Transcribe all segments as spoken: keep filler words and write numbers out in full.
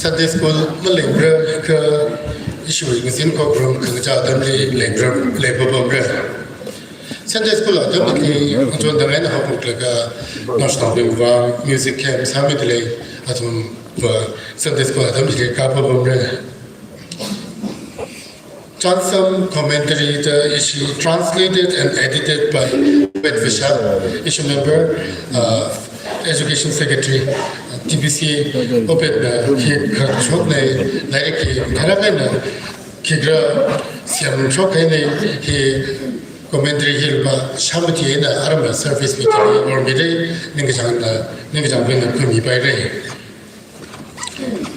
Sunday school maleimara kha, ishiwui ngazin khokharum khangachā atamli leimara, leipapamra. Sunday school atamli ngachonda ngaina haophok laga, naoshinaobingwui vang music camp sāmida lei, athumva Sunday school atamli kapapamra. Chansam commentary da ishi translated and edited by Obed Vishal, ishi member, uh, Education Secretary, T B C, Obed na hi kachotna, lairik hi kharākaina, khikha semshok kahaina hi commentary hi lupa shāmati eina arama service meeting or mire, ningkachāngna, ningkachāngbingna khuimipaira.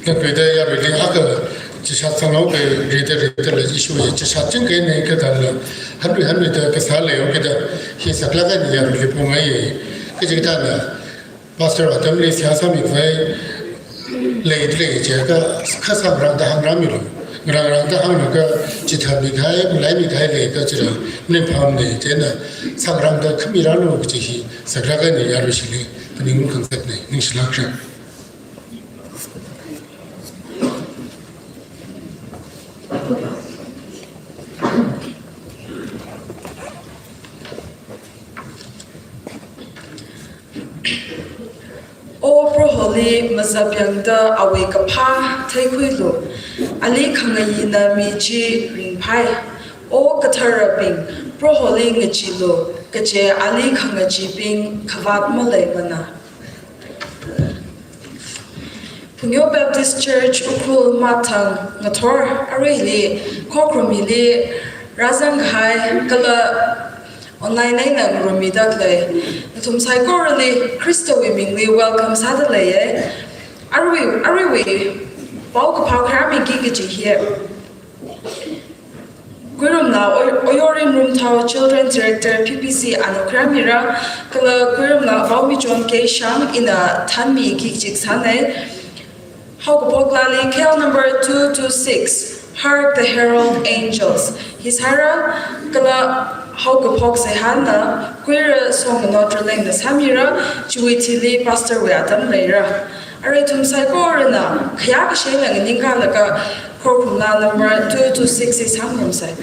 Kakhuida yaruili akha chishat sanghaoki, rida rida la ishiwui chishat chingkahaina kathāla, hanrui hanruida kasā leihaokida, hi saklāk eina yaruili phungai. Kachikathāna, pastor atamli seihā sāmikhavai leida lei jiakha, kha sangrangda hāngrāmilu. Ngarāngrangda hānglaga chithāmikahai, malaimikahai leiakha chila, ningphāmana, chieina sangrangda khamirālu kaji hi saklāk eina yaruishili phaningungkhangasakna, ningshilākra. O Proholi mazapyangda awui kaphā theikhuilu, ali khangayina mi chi ringphai. O katharabing, Proholi ngacheelu, kaje ali khangachibing khavāt maleimana. Phungyo Baptist Church Ukhrul Mathang ngathor aruili, khokharum hili rāzangkahai kala online eina ngarummida khalei nathum saikorali Khristawui mingli welcome sāda leiya. Arui, aruiwui paokaphā kharāmiki kaji hi Kuirumla Oy-, Oyorim Rumthao, Children Director, P P C, ana kharāmira, kala Kuirumla Vaomichon K Shang, ina thānmiki kaji sānai. Haokaphok laali K L number two two six, Hark the Herald Angels. Hi sāra, kala haokaphok seihāna Kuira Songmanot Ralengna sāmira, chiwui thili pastor wui atam leira. Arui ithum saikorana khayākashila nganingkalaga, khokharumla number two two six hi sāngarumsa.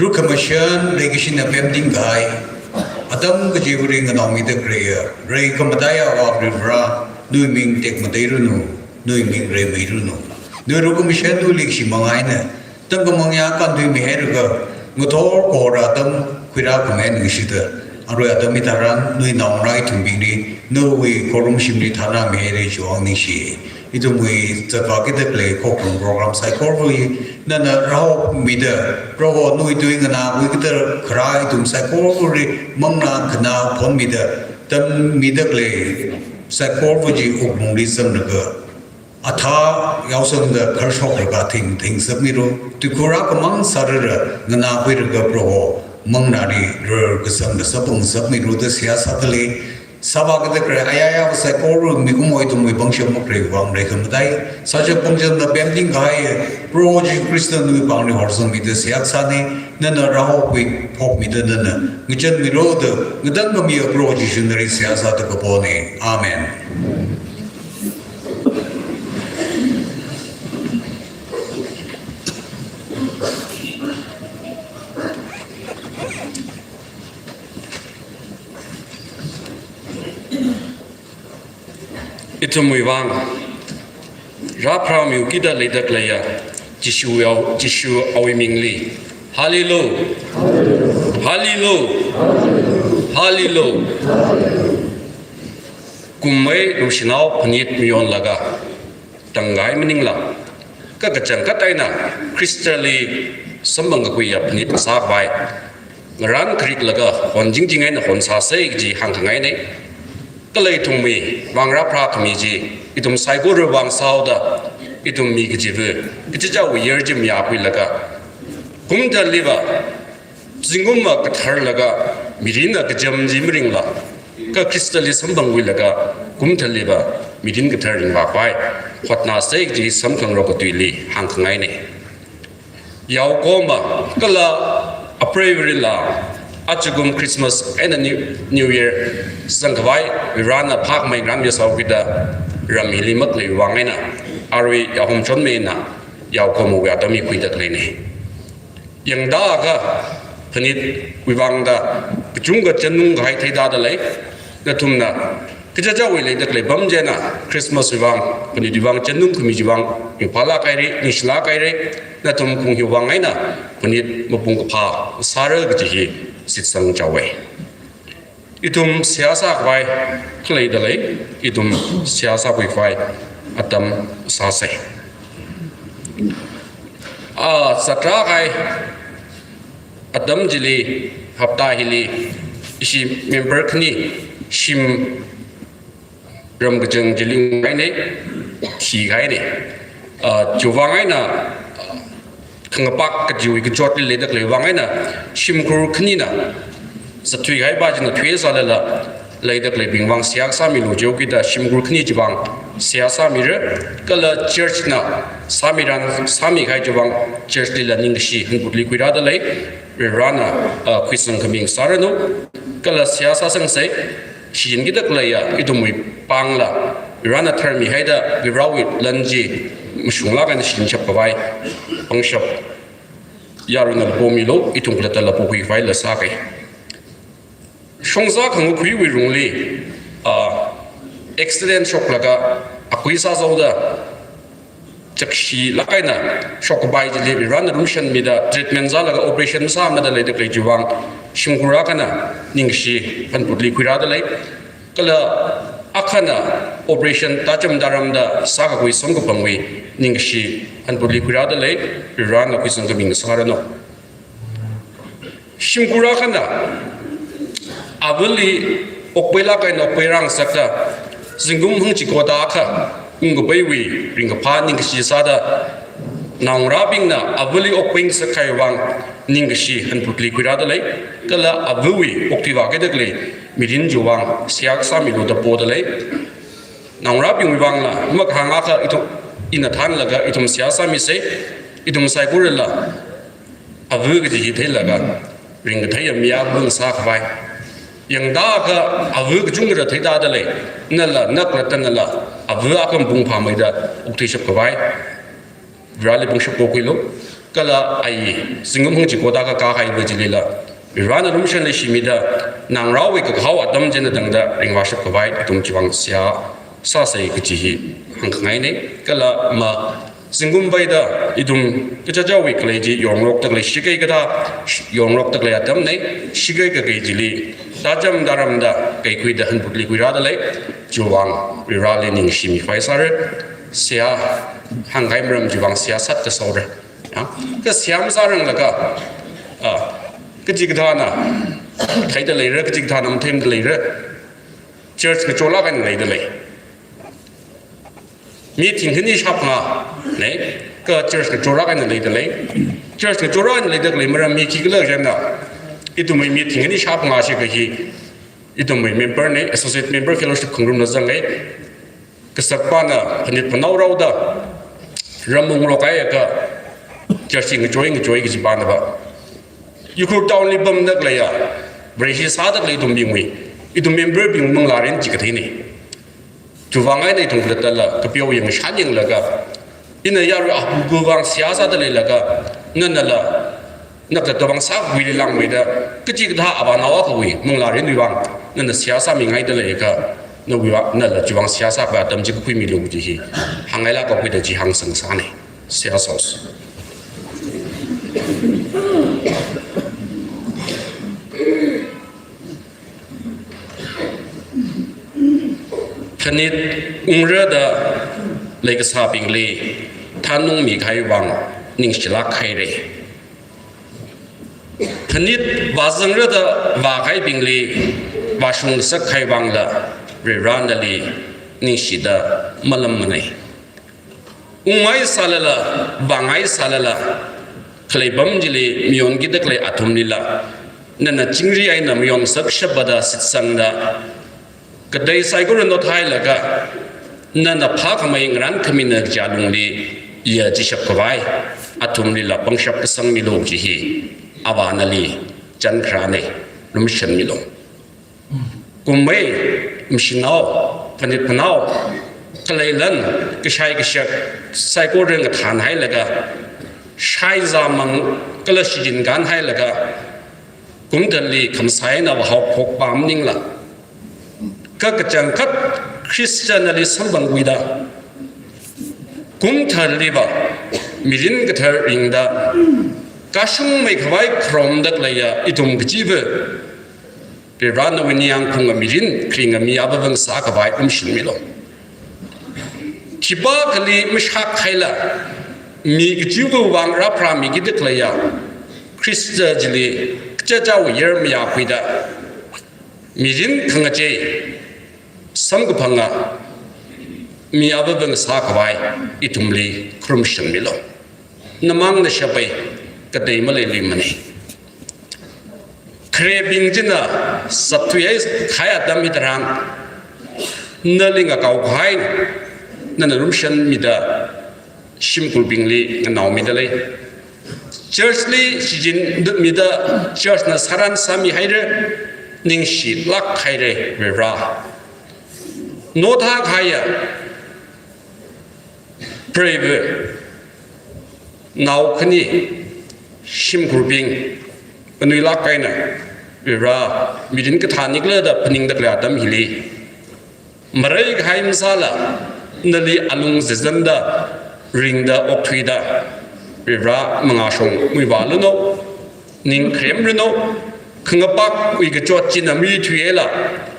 Rukhamashan leikashina pemting kahai, atam kachiva̱li nganaomida khaleiya, rei khamataiya Avā Varivara, nawui ming tekmateiranu, nawui ming reimeiranu. Nawui rukhamashan nawui leikashi mangā eina, tangkhamang ya kānthuimihailaga, ngathor kahor atam khuirākhamei ningshida, arui atam hitharan nawui naongarā ithumbingli, nawui khorumshimli tharāmihaira chiwui vang ningshi. Ithumwui zatvākida khalei khokharung program saikorawui, nana rāhokmida, Proho nawui tui nganākhui kathar kharā ithum saikorawui manglā khanā phonmida, tammida khalei saikora chi wuklungli zanglaga, athā yaosangda kharshok rākā thing thing sāmilu, tuikhur akhamang sārara nganākhuilaga Proho manglāli rarkasang da sāpung sāmilu da seihā sādalei, sāvākida khalei ayā ayāva saikora mikumo ithumwui pangshap makhalei vang rei khamatai, sāshap pangshapna pemting kahai, Proho Jishu Khrista nawui pāngli horsangmida seihā sāna, nana rāhokhui, hokmida nana ngachonmilu da, ngatangkhamiya Proho Jishu nali seihā sāda kapona. Amen. Ithumwui vang rāpharāmihaokida leida khaleiya Jishu yao, Jishu awui mingli. Hallelu. Hallelu. Hallelu. Kummei lushinao phanit mayonlaga, tangkahai maningla, kakachangkhat eina Khristali samphang kakhuiya phanit kasā khavai, ngarān kariklaga hon jingjing eina hon sāsa kaji hāngkhangaina. Kala ithumwui vang rāpharākhami chi, ithum saikorawui vang sāhaoda, ithum mi kachiva̱, kachichāwui year chi mayākhuilaga, kumthāliva, zingkumva katharlaga, mirinna kacham chi maringla, kha Khristali samphangkhuilaga, kumthāliva mirin kathar ringvā khavai hotnāsa kaji samkhangarok katuili hāngkhangaina. Yaokahoma kala apreiva̱lila, ajakum Christmas eina New, New Year zangkhavai, Varena phākhamei ngarān yasao kida ram hili makhalei vang eina, arui yahom chonmei eina, yaokaho mawui atam hi khuida khaleina. Yangda akha phanitwui vangda kachungkha chānnung kahai theida dalei, nathumna kachichāwui leida khalei pam china Christmas wui vang, phanitwui vang chānnung khami chiwui vang, ringphālāk haira, ningshilāk haira, nathum khong hiwui vang eina phanit mapung kaphā sāra kaji hi shitsang chaowa. Ithum seihā sākhavai khalei dalei, ithum seihā sākhuikhavai atam sāsa. A, zatrā kahai atam chili, hapta hili, ishi member khani shim ram kachang chili ngaina, thikahaina. A, chiwui vang eina, a, khangapak kajiwui kachotli leida khalei vang eina, shimkhur khanina zatthui kahai pa china thuisālala, leida khaleibing vang seihā sāmilu jihaokida shimkhur khani chiwui vang seihā sāmira, kala church na sāmiran, sāmikahai chiwui vang church lila ningkashi hanputli khuirā dalei, Varena, a, khuisang khami ngasāranu, kala seihā sāsangsa, shinkida khaleiya ithumwui pāngla, Varena tharmihaida, Varewui lan chi mashunglāk eina shinshap khavai, pangshap yarui nala pomilu, ithum khalattala pokhui khavaila sāka. Shongza khangakhuiwui lungli, a, accident shoklaga, akui sāzaoda, chakshilāk eina shokkapai chili Varena lumashanmida, treatment sālaga operation masāmada leida khalei chiwui vang, shimkhur akhana ningkashi hanputli khuirā dalei. Kala akhana operation tacham taramda sākakhui samkaphangwui ningkashi hanputli khuirā dalei, Varena khuisang khami ngasāranu. Shimkhur akhana avali okpailāk eina okpai rāngasakta, zingkum hangchikota akha ungkapaiwui ringkaphā ningkashi sāda, naongarābingna avali okpai ngasak kahai vang ningkashi hanputli khuirā dalei, kala avawui okthuivākida khalei mirin chiwui vang seihā sāmilu da po dalei. Naongarābingwui vangla, makahāng akha ithum, ina thānlaga ithum seihā sāmisa, ithum saikorala ava kaji hi theilaga, ringkathei mi akha ngasā khavai. Yangda akha ava kachungkha theida dalei, nala, na khalatta nala, ava akha mapung phāmeida okthuishap khavai, Vareli pangshap pokhuilu. Kala ai zingkum hangchiko da kakā kahaiva chilila, Varena lumashan leishimida, nangrao wui kakahao atam china tangda ringvāshap khavai ithum chiwui vang seihā sāsei kaji hi hāngkhangainei. Kala ma zingkum vaida ithum kachichāwui khalei chi yongrokda khalei, shakei kathā yongrokda khalei atamnei. Shakei kakei chili tacham taramda kaikhuida hanbutli khuirāda lei. Chiwui vang Vareli ningshimi khavai sāra. Seihā hāngkahai maram chiwui vang seihā sātkasaora. Ya, kha seihā masāranglaga, ah, kachikathāna theida leira, kachikathāna matheimada leira. Church ngacholāk eina leida lei. Mi thingkhani shāphangā nei, kha church ngacholāk eina leida lei. Church ngacholāk eina leida khalei maram hi khikhala jina, ithumwui mi thingkhani shāphangā shikha hi ithumwui membernei, associate member fellowship khangarumna zangngai. Kasakpana phanit phanao raoda ram ungrok haiakha church hi ngachoi ngachoi kaji panava. Ukhrul town li pamda khaleiya, Vareshi sāda khalei ithumbingwui, ithum memberbing manglārin chi katheinei. Chiwui vang eina ithum khalattala kapeo yangshan yanglaga, ina yarui apuku vang seihā sāda leilaga, nanala nakta tobang sākhuili langmeida, kachikathā avānao akhawui manglārinwui vang nana seihā sāmingaida leiakha, nawui vang, nala chiwui vang seihā sākhavai atam chi kakhuimilu kaji hi hāngngailāk haokida chi hāngsang sānei. Seihā sāsa. Phanit ungrada leikasābingli thanungmi kahai vang ningshilāk haira. Phanit vāzangrada vākahaibingli vāshungsak kahai vangla Varena nali ningshida malammanei. Ungngai sālala, vāngai sālala, khalei pam chili mayonkida khalei athumlila nana chingri eina mayonsak shapada shitsangda, katei saikora nothailaga, nana phākhamei ngarānkhamina kaja lungli ya chishap khavai athumlila pangshap kasangmilu kaji hi avā nali chānkharanei, lumashanmilu. Kummei, mashinao, phanit phanao, khalei lan, kashai kashak saikora ngathānhailaga, shaizāmang kala shichin kānhailaga, kumtharli khamasai eina vāhaophok pam maningla, kha kachangkhat Khrista nali samphangkhuida, kumtharliva mirin kathar ringda, kashungmei khavai kharomda khaleiya ithum kachiva Varena nawui ningyāng khaunga mirin kharinga mi avāva ngasā khavai lumashanmilu. Khipākhali mashak haila, mi kachiwui vang rāpharāmikida khaleiya Khrista chili kachichāwui yar mayākhuida, mirin khangachei samkaphanga mi avāva ngasā khavai ithumli kharum shanmilu. Namang nashapei, katei maleiluimanei. Kharebing china zatthuihai kahai atam hitharan, nali ngakaokahai, nana lumashanmida shimkhurbingli nganaomida lei. Church li shichinmida, church na sāran sāmihaira, ningshilāk haira Vare. Nothākahaiya preiva, nao khani, shimkhurbing, anuilāk eina Vare, mirin kathā nikhala da phaningda khalei atam hili, mareikahai masāla, nali alung zazanda, ringda okthuida, Vare mangāshong muivālunu, ning kharem ranu, khangapak wui kachot china mithuihaila,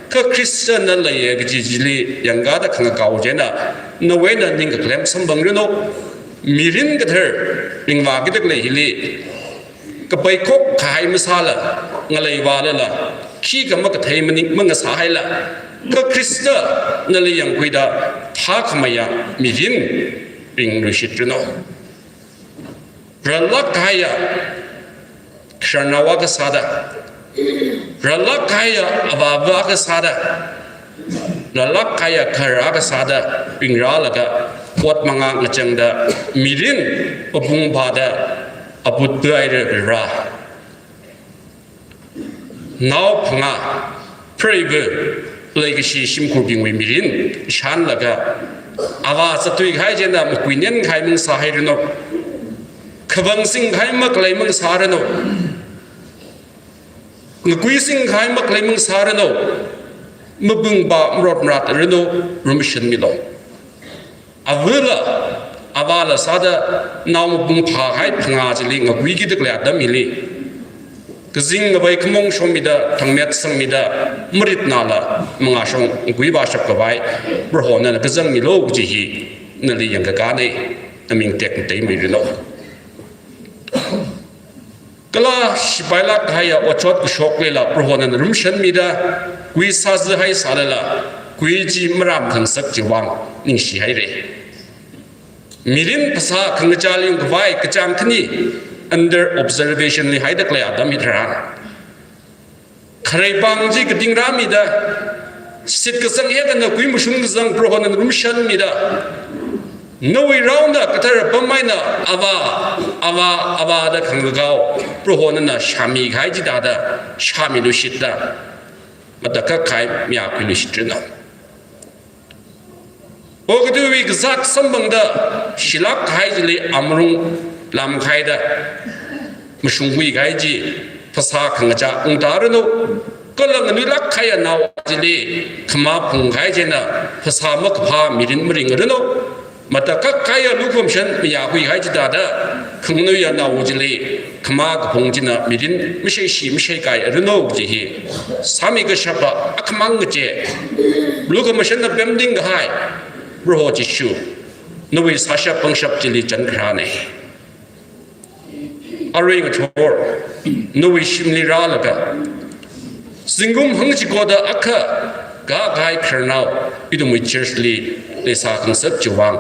kha Khristana leiya kaji chili yangkāda khangakao china, nawui eina ningkakhalem samphangranu, mirin kathar ringvākida khalei hili, kapaikhok kahai masāla, ngaleivālala, khikha makathei maning mangasāhaila, kha Khristana nali yangkhuida, thākhameiya mirin ringluishitranu. Rālāk kahaiya khararnao akha sāda, rālāk kahaiya avāva akha sāda, rālāk kahaiya khara akha sāda, ringrālaga, ot mangā ngachangda, mirin papung phāda, aput tuaira Vare. Nao phangā, preiva, leikashi shimkhurbingwui mirin shānlaga, avā zatthuikahai china makuinen kahai mangasāhairanu. Khavang singkahai makhalei mang sāranu. Ngakui singkahai makhalei mang sāranu. Mabung ba marot marat ranu, rumshanmilu. Avāla, avāla sāda nao mabung phāhai phangā chili ngakuiki da khalei atam hili, kazing ngavei khamong shommida, thangmet sangmida, marit nala mangā shong ngakui vāshap khavai Proho nana kazangmilu kaji hi nali yangkakāna, naming tekmatei mairanu. Kala shipailāk kahaiya otshot kashoklila Proho nana rumshanmida, kui sāzahai sālala, kui chi maramkhangasak chiwui vang ningshihaira. Mirin phasā khangachā lingkhavai kachāng khani under observation li haida khalei atam hitharan, kharei pāng chi katingrāmida, shitkasang eina kui mashun kazang Proho nana rumshanmida, nawui raona kathara pam eina avā, avā, avā da khangakao Proho nana shāmikahai chithāda shāmiluishitda, matakhak kahai mayākhuiluishitranu. Okathuiwui kazāt samphangda shilāk kahai chili amarung lamkhaida mashungkhui kahai chi phasā khangachā ungtāranu. Kala nganuilāk kahaiya nao chili khamā phungkahai china phasā makaphā mirin maringranu. Matakhak kahaiya lukhamashan mayākhui kahai chithāda, khanganuiya nao chili khamā kaphung china mirin masheishi masheikai ranu kaji hi sāmi kashapa akhamang kaje. Lukhamashanna pemting kahai Proho Jishu, nawui sāshap pangshap chili chankharāna. Arui ngathor, nawui shimli rālaga, zingkum hangchikoda akha kākahai khararnao ithumwui church li leisā khangasak chiwui vang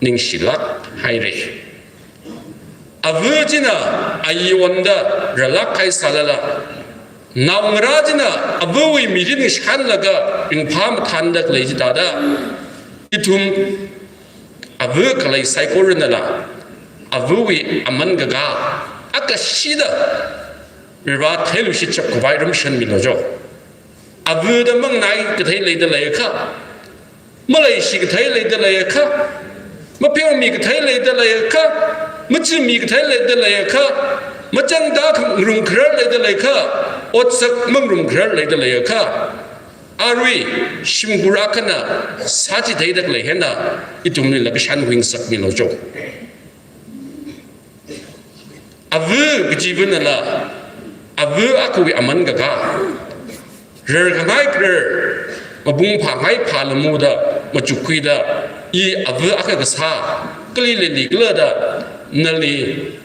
ningshilāk haira. Ava china ayi onda rālāk kahai sālala, naongarā china avawui mirin shānlaga ringphā mathānda khalei chithāda, ithum ava khalei saikoranala avawui aman kakā akha shida Varivara theiluishit shap khavai rumshanmilu jo. Avada mangnai kathei leida leiakha, maleishi kathei leida leiakha, mapheomi kathei leida leiakha, machimi kathei leida leiakha, machangda khangarum kharar leida leiakha, otsak mangarum kharar leida leiakha, arui shimkhur akhana sāchitheida khalei hina ithumlila kashankhui ngasakmilu jo. Ava kajivanala, ava akhawui aman kakā, rarkhangai karar, mapung phāngai phālamuda, machukkhuida, i ava akha kasā, kali leli kala da, nali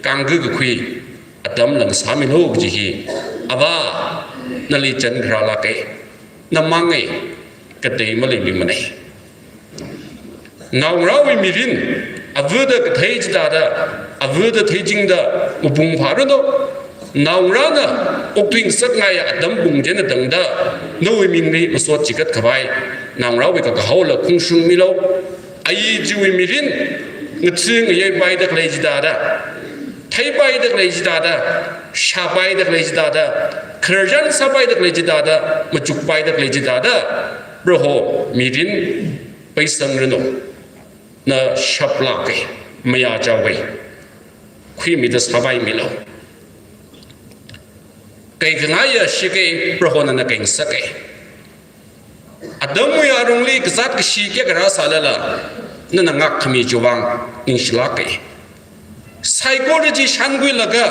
kangkakakhui atam lang sāmilu kaji hi, Avā, nali chankharālāka. Namang e, katei maleiluimana. Naongarāwui mirin, avada kathei chithāda, avada theichingda, mapung phāranu. Naongarāna okthui ngasakngaiya atam pung china tangda, nawui mingli masot chikat khavai, naongarāwui kakahaola khungshungmilu. Ayi chiwui mirin, ngatha ngayei paida khalei chithāda, theipaida khalei chithāda, shāpaida khalei chithāda, khararchan sāpaida khalei chithāda, machukpaida khalei chithāda, Proho mirin peisangranu. Na shaplāka, mayāchaowa, khuimida sāpaimilu. Kaikhangaiya shika, Proho nana kaingasaka. Atamwui arungli kazāt kashi kayākha rāsālala, nana ngākkhami chiwui vang ningshilāka. Saikora chi shankhuilaga,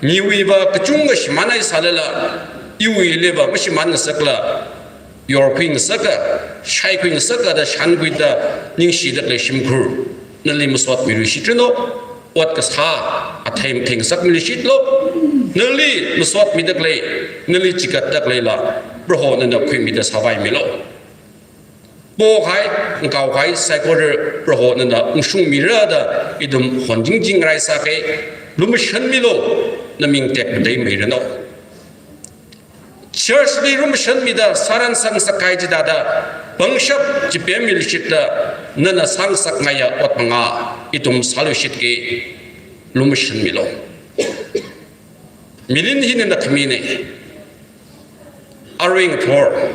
miwuiva kachungkha shimānhai sālala, iwuiliva mashimān ngasakla, yorkhui ngasaka, shaikhui ngasaka da shankhuida ningshida khalei shimkhur, nali masotmiluishitranu. Ot kasā athei mathei ngasakmiluishitlu. Nali masotmida khalei, nali chigatda khaleila, Proho nana khuimida sāpaimilu. Pokhai, ngaokhai, saikora Proho nana ungshungmira da ithum honjingjing raisāka, lumashanmilu, naming tekmatei mairanu. Church li rumashanmida sāran sāngasak kahai chithāda, pangshap chipemmiluishitda, nana sāngasakngaiya ot mangā ithum sāluishitki, lumashanmilu. Mirin hi nana khamina. Arui ngathor,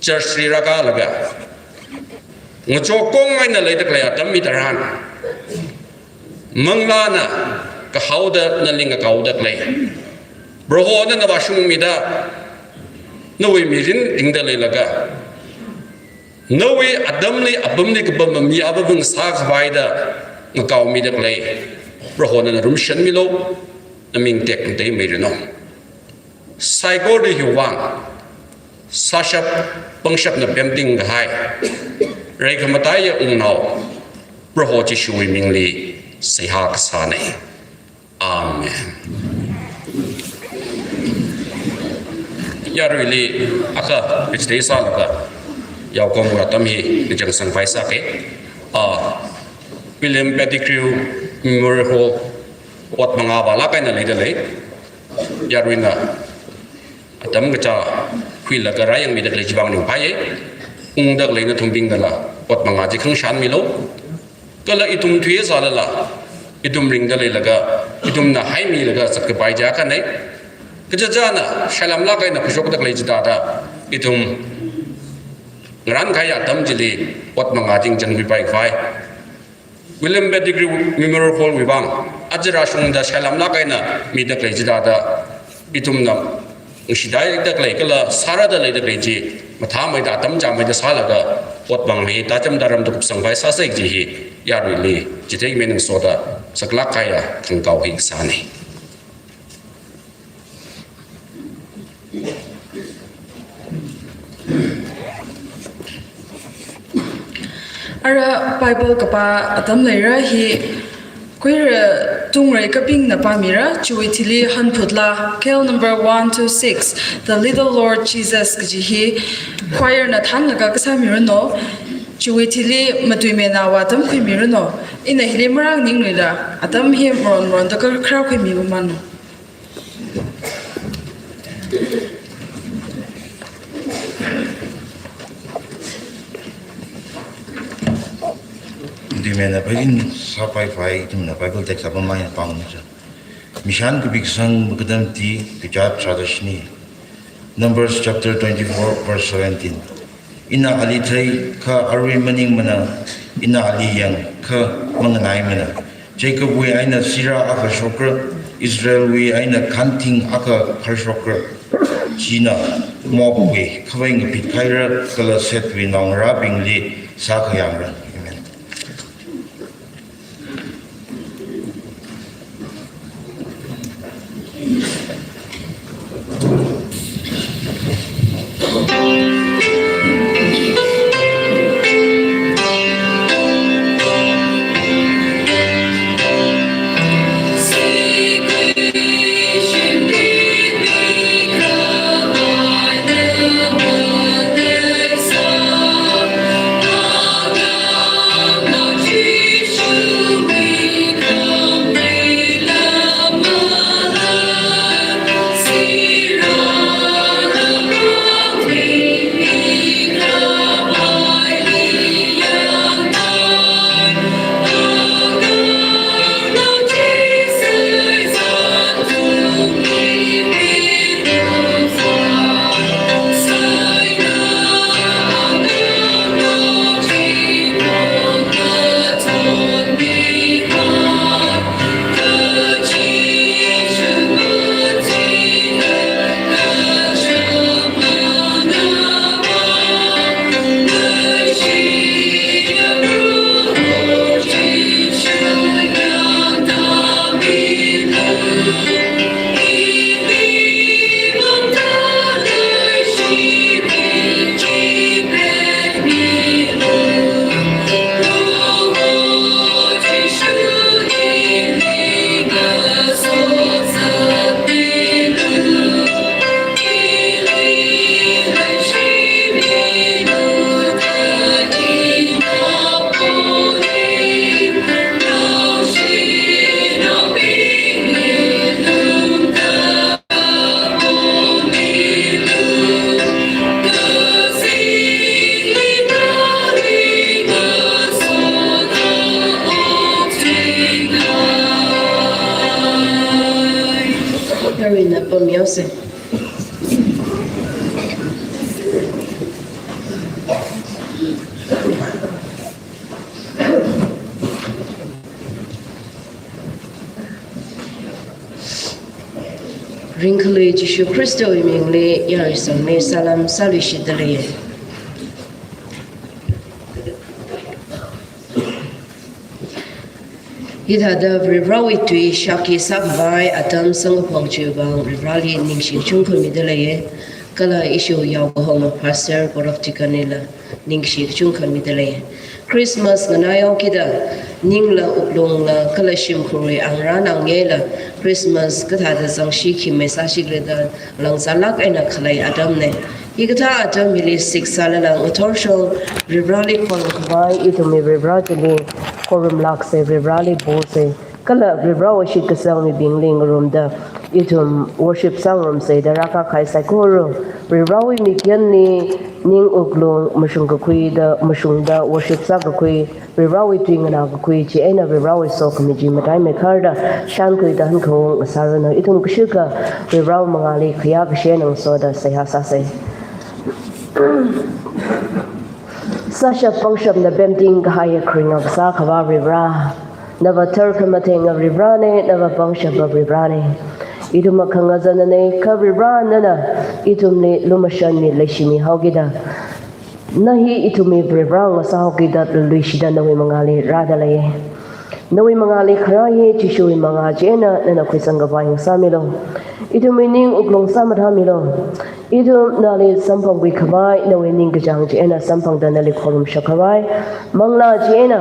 church li rākalaga, ngachokkhong eina leida khalei atam hitharan, Manglāna kahaoda nali ngakaoda khalei. Proho nana vāshungmida, nawui mirin ringda leilaga, nawui atamli apamli kapam mi avāvang sākhavaida ngakaomida khalei. Proho nana rumshanmilu, naming tekmatei mairanu. Saikora hiwui vang, sāshap pangshapna pemting kahai, reikhamataiya wungnao, Proho Jishuwui mingli seihā kasāna. Amen. Yaruili akha pichdei sālaga, yaokhom atam hi nichang sangpai sāke. Ah, William Pettigrew Memorial Hall, ot mangā vālāk eina leida lei. Yaruina atam kachā khuilaga rāyangmida khalei chivang ningphāye. Ungda khalei nathumbingnala ot mangā chi khangshanmilu. Kala ithum thuisālala, ithum ringda leilaga, ithumna haimilaga zatkapai chi akhane. Kachichāna shailamlāk eina khuishokda khalei chithāda, ithum ngaran kahai atam chili ot mangā chi ngachānkhuipai khavai. William Pettigrew Memorial Hall wui vang, aja rāshungda shailamlāk eina mida khalei chithāda, ithumna ngashidaida khalei kala sārāda leida khalei chi mathāmeida atam chāmeida sālaga, ot mangā hi tacham taram tukupsangpai sāsa kaji hi yaruili chithei meningsoda saklāk kahaiya khangkao hi sāna. Ara Bible kapā atam leira hi, Kuira Tungrei Kapingna pāmira, chiwui thili hanphut laa, K L number one two six, The Little Lord Jesus kaji hi, choir na thānlaga kasāmiranu, chiwui thili Matuimeina vātamkhuimiranu, ina hili marānganinglui da, atam hi maron maronda kharākhuimi mamānlu. Matuimeina phain sāpai phai, ithumna Bible text apam eina pāngsa. Mishan kapi kasang makatam tui, kachot tharāda shini. Numbers chapter twenty-four, verse seventeen. Ina ali thei kha arui maningmana, ina ali yang kha manganaimana. Jacobwui eina sirā akha shokra, Israelwui eina khanting akha kharshokra. China Moabwui khavai ngapit khaira kala Sethwui naongarābingli sākhayangra. Amen. Yaruina pamyose. Ringkhalui Jishu Khristawui mingli yaruisangli salam sāluishitdalei. Hithāda Varivarāwui tui shākhi sākhavai atam samkaphang chiwui vang Varivarāli ningshi kachungkha midalei. Kala ishi yaokahoma Pastor, Board of Deacon lila ningshi kachungkha midalei. Christmas nganaihaokida, ningla wuklungla kala shimkhurwui angrān angayela Christmas kathāda zangshi khi meisāshikhala da langzālāk eina khalei atamna. Hikathā atam hili siksālala ngathorshong Varivarāli khorumkhavai ithumwui Varivarā chili khorumlāksa, Varivarāli posa. Kala Varivarāwui shitkasang mibingli ngarumda ithum worship sāngarumsa da rākakahai saikora Varivarāwui mikyanli ning wuklung mashungkakhuida, mashungda worship sākakhui, Varivarāwui tui nganākakhui chieina Varivarāwui sokhami chi mataimeikhar da shānkhuida hankhawung ngasāranu. Ithum kashikha Varivarāwui mangāli khayākashi eina ngasoda seihā sāsa. Sāshap pangshapna pemting kahaiya kharinga kasā Akhava Varivarā, nava tharkhamatheinga Varivarāna, nava pangshapa Varivarāna. Ithum akhangazanna, kha Varivarā nana ithumli lumashanmi leishimihaokida, na hi ithumwui Varivarā ngasāhaokida luishida nawui mangāli rādalei. Nawui mangāli kharā hi Jishuwui mangā chieina nana khuisangkhavai ngasāmilu. Ithumwui ning wuklung sāmathāmilu. Ithum nali samphangkhuikhavai, nawui ningkachāng chieina samphangda nali khorumshakkhavai, manglā chieina,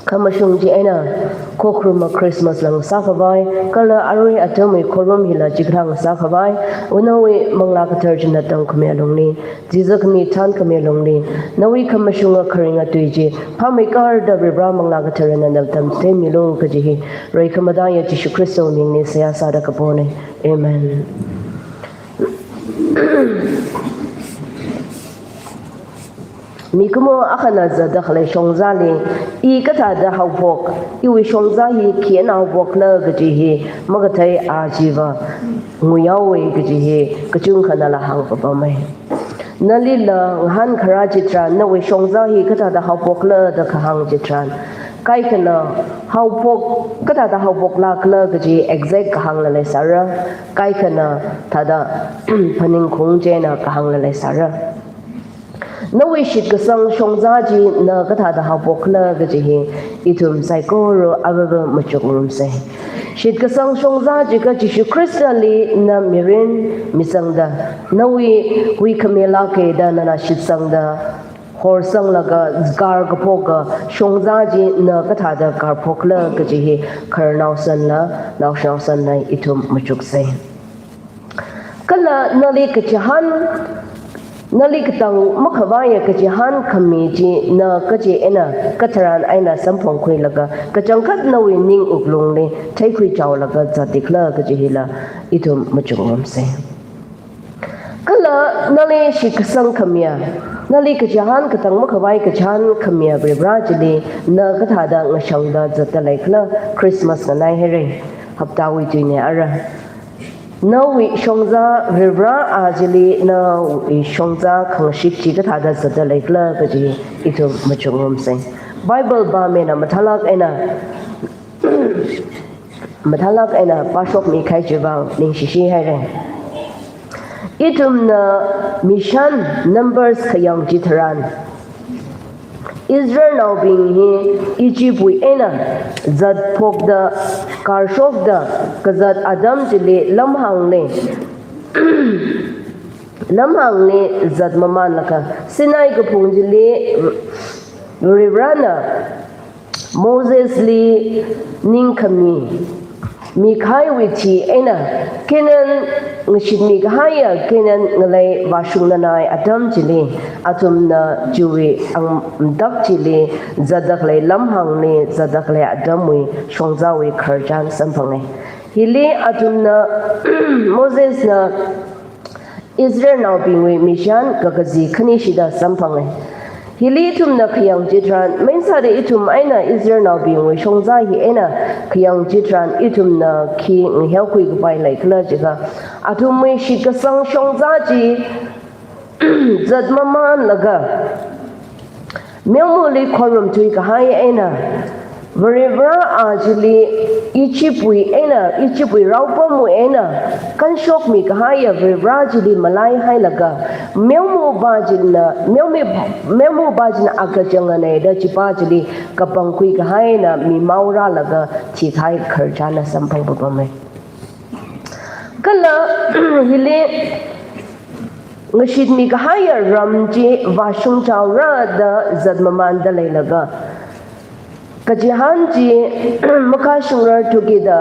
khamashung chieina, khokharuma Christmas la ngasākhavai, kala arui atamwui khorum hila chikathā ngasākhavai, unawui Manglā Kathar china tangkhami alungli, chizakhami thānkhami alungli, nawui khamashunga kharinga tui chi phāmeikarda Varivarā Manglā Katharana nali tamtheimilu kaji hi, reikhamataiya Jishu Khristawui mingli seihā sāda kapona. Amen. Mikumo akhana zatda khalei shongzali, i kathāda haophok, iwui shongza hi khi eina haophokla kaji hi makathei a chiva nguihaowa kaji hi kachungkhana la hāngpapamei. Nalila ngahānkharā chitharan, nawui shongza hi kathāda haophokla da kahāng chitharan, kaikhana haophok, kathāda haophoklākla kaji exact kahāngla leisāra, kaikhana thāda phaningkhaung chieina kahāngla leisāra. Nawui shitkasang shongza chi na kathāda haophokla kaji hi ithum saikora avava machukrumsa. Shitkasang shongza jiakha Jishu Khristali na mirin misangda, nawui huikhamilāka da nana shitsangda, horsanglaga garkaphoka shongza chi na kathāda garphokla kaji hi khararnaosanla, naoshinaosanla ithum machuksa. Kala nali kachihān, nali katang makhavaiya kachihān khami chi na kachi eina katharan eina samphangkhuilaga kachangkhat nawui ning wuklungli theikhuichaolaga zatdakhala kaji hila ithum machukrumsa. Kala nali shitkasang khamiya, nali kachihān katang makhavai kachihān khamiya Varivarā chili na kathāda ngashangda zatdaleikhala, Christmas nganaihaira, haptawui tuina ara. Nawui shongza Varivarā a chili nawui shongza khangashik chi kathāda zatdaleikhala kaji ithum machukrumsa. Bible pāmina mathālāk eina, mathālāk eina pāshokmikahai chiwui vang ningshishihaira. Ithumna Mishan, Numbers khayang chitharan, Israelnaobing hi Egyptwui eina zatphokda, karshokda kazat atam chili lamhāngli, lamhāngli zatmamanlaga Sinai kaphung chili Varivarāna Mosesli ningkhami mikahaiwui thing eina Canaan ngashitmikahaiya Canaan ngalei vāshungna nai atam chili, athumna chiwui ang-, mdak chili zatdakhalei lamhāngli zatdakhalei atamwui shongzawui khararchan samphanga. Hili athumna Mosesna Israelnaobingwui Mishan kakazā khani shida samphanga. Hili ithumna khayang chitharan, main sāda ithum eina Israelnaobingwui shongza hi eina khayang chitharan ithumna khi ngaheokhui kapai leikhala jiakha, athumwui shitkasang shongza chi zatmamanlaga, meomali khorumthuikahai eina, Varivarā a chili Egyptwui eina, Egyptwui raopamwui eina kanshokmi kahaiya Varivarā chili malaihailaga, meomapa china, meomi, meomapa china akachangana da chipa chili kapangkhui kahaina mimao rālaga thikahai khararchanna samphang papamma. Kala hili ngashitmi kahaiya ram chi vāshung chaora da zatmamanda leilaga, kachihān chi makashungrar thukida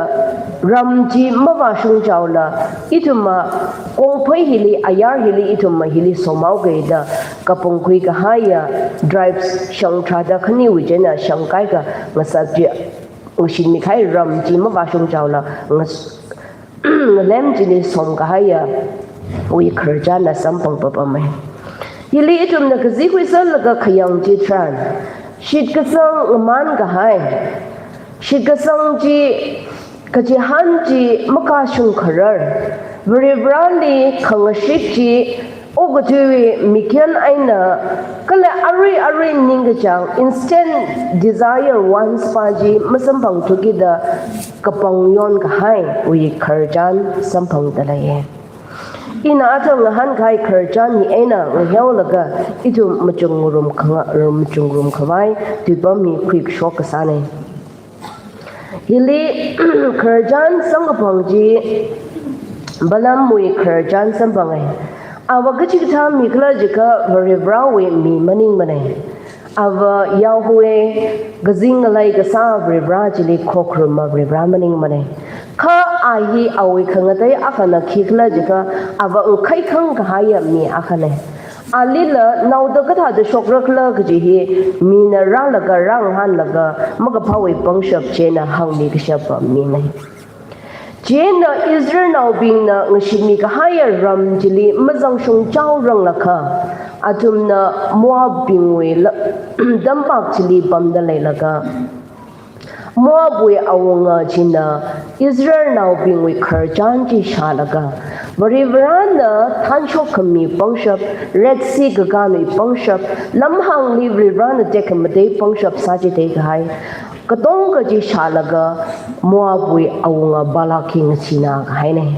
ram chi mavāshung chaola, ithumva kongphei hili, ayar hili ithumva hili somhaoga da kapangkhui kahaiya tribes shang tharāda khaniwui china shangkahai khangasak chi, ngashitmi kahai ram chi mavāshung chaola, ngas-, ngalem chili som kahaiyawui khararchanna samphang papamma. Hili ithumna kazikhui sālaga khayang chitharan, shitkasang ngaman kahai, shitkasang chi, kachihān chi makashung kharar, Varivarāli khangashit chi, okathuiwui mikyan eina, kala arui arui ningkachāng, instant desire wants pa chi masamphang thukida kapangyon kahaiwui khararchan samphangda leiya. Ina athang ngahānkahai khararchan hi eina ngaheolaga ithum machukngarum khanga-, machukngarum khavai tuipam hi khuikashok kasāna. Hili khararchan samkaphang chi Balaamwui khararchan samphangai. Ava kachikathā mi khala jiakha Varivarāwui mi maningmana. Ava Yahweh, kazing ngalei kasā Varivarā chili khokharuma Varivarā maningmana. Kha a hi awui khangatei akhana khikhala jiakha, ava ngakhaikhang kahaiya mi akhana. Alila naoda kathāda shokra khala kaji hi mina rālaga, rāngahānlaga, makaphāwui pangshap china hāngmi kashapa mina. China Israelnaobingna ngashitmi kahaiya ram chili mazangshung chaoranglakha, athumna Moabbingwui la-, tampak chili pamda leilaga, Moabwui awunga china Israelnaobingwui khararchan chi shālaga, Varivarāna thanshok khami pangshap, Red Sea kakānwui pangshap, lamhāngli Varivarāna tekhamatei pangshap sāchithei kahai, katonga chi shālaga Moabwui awunga Balak hi ngacheenā kahaina.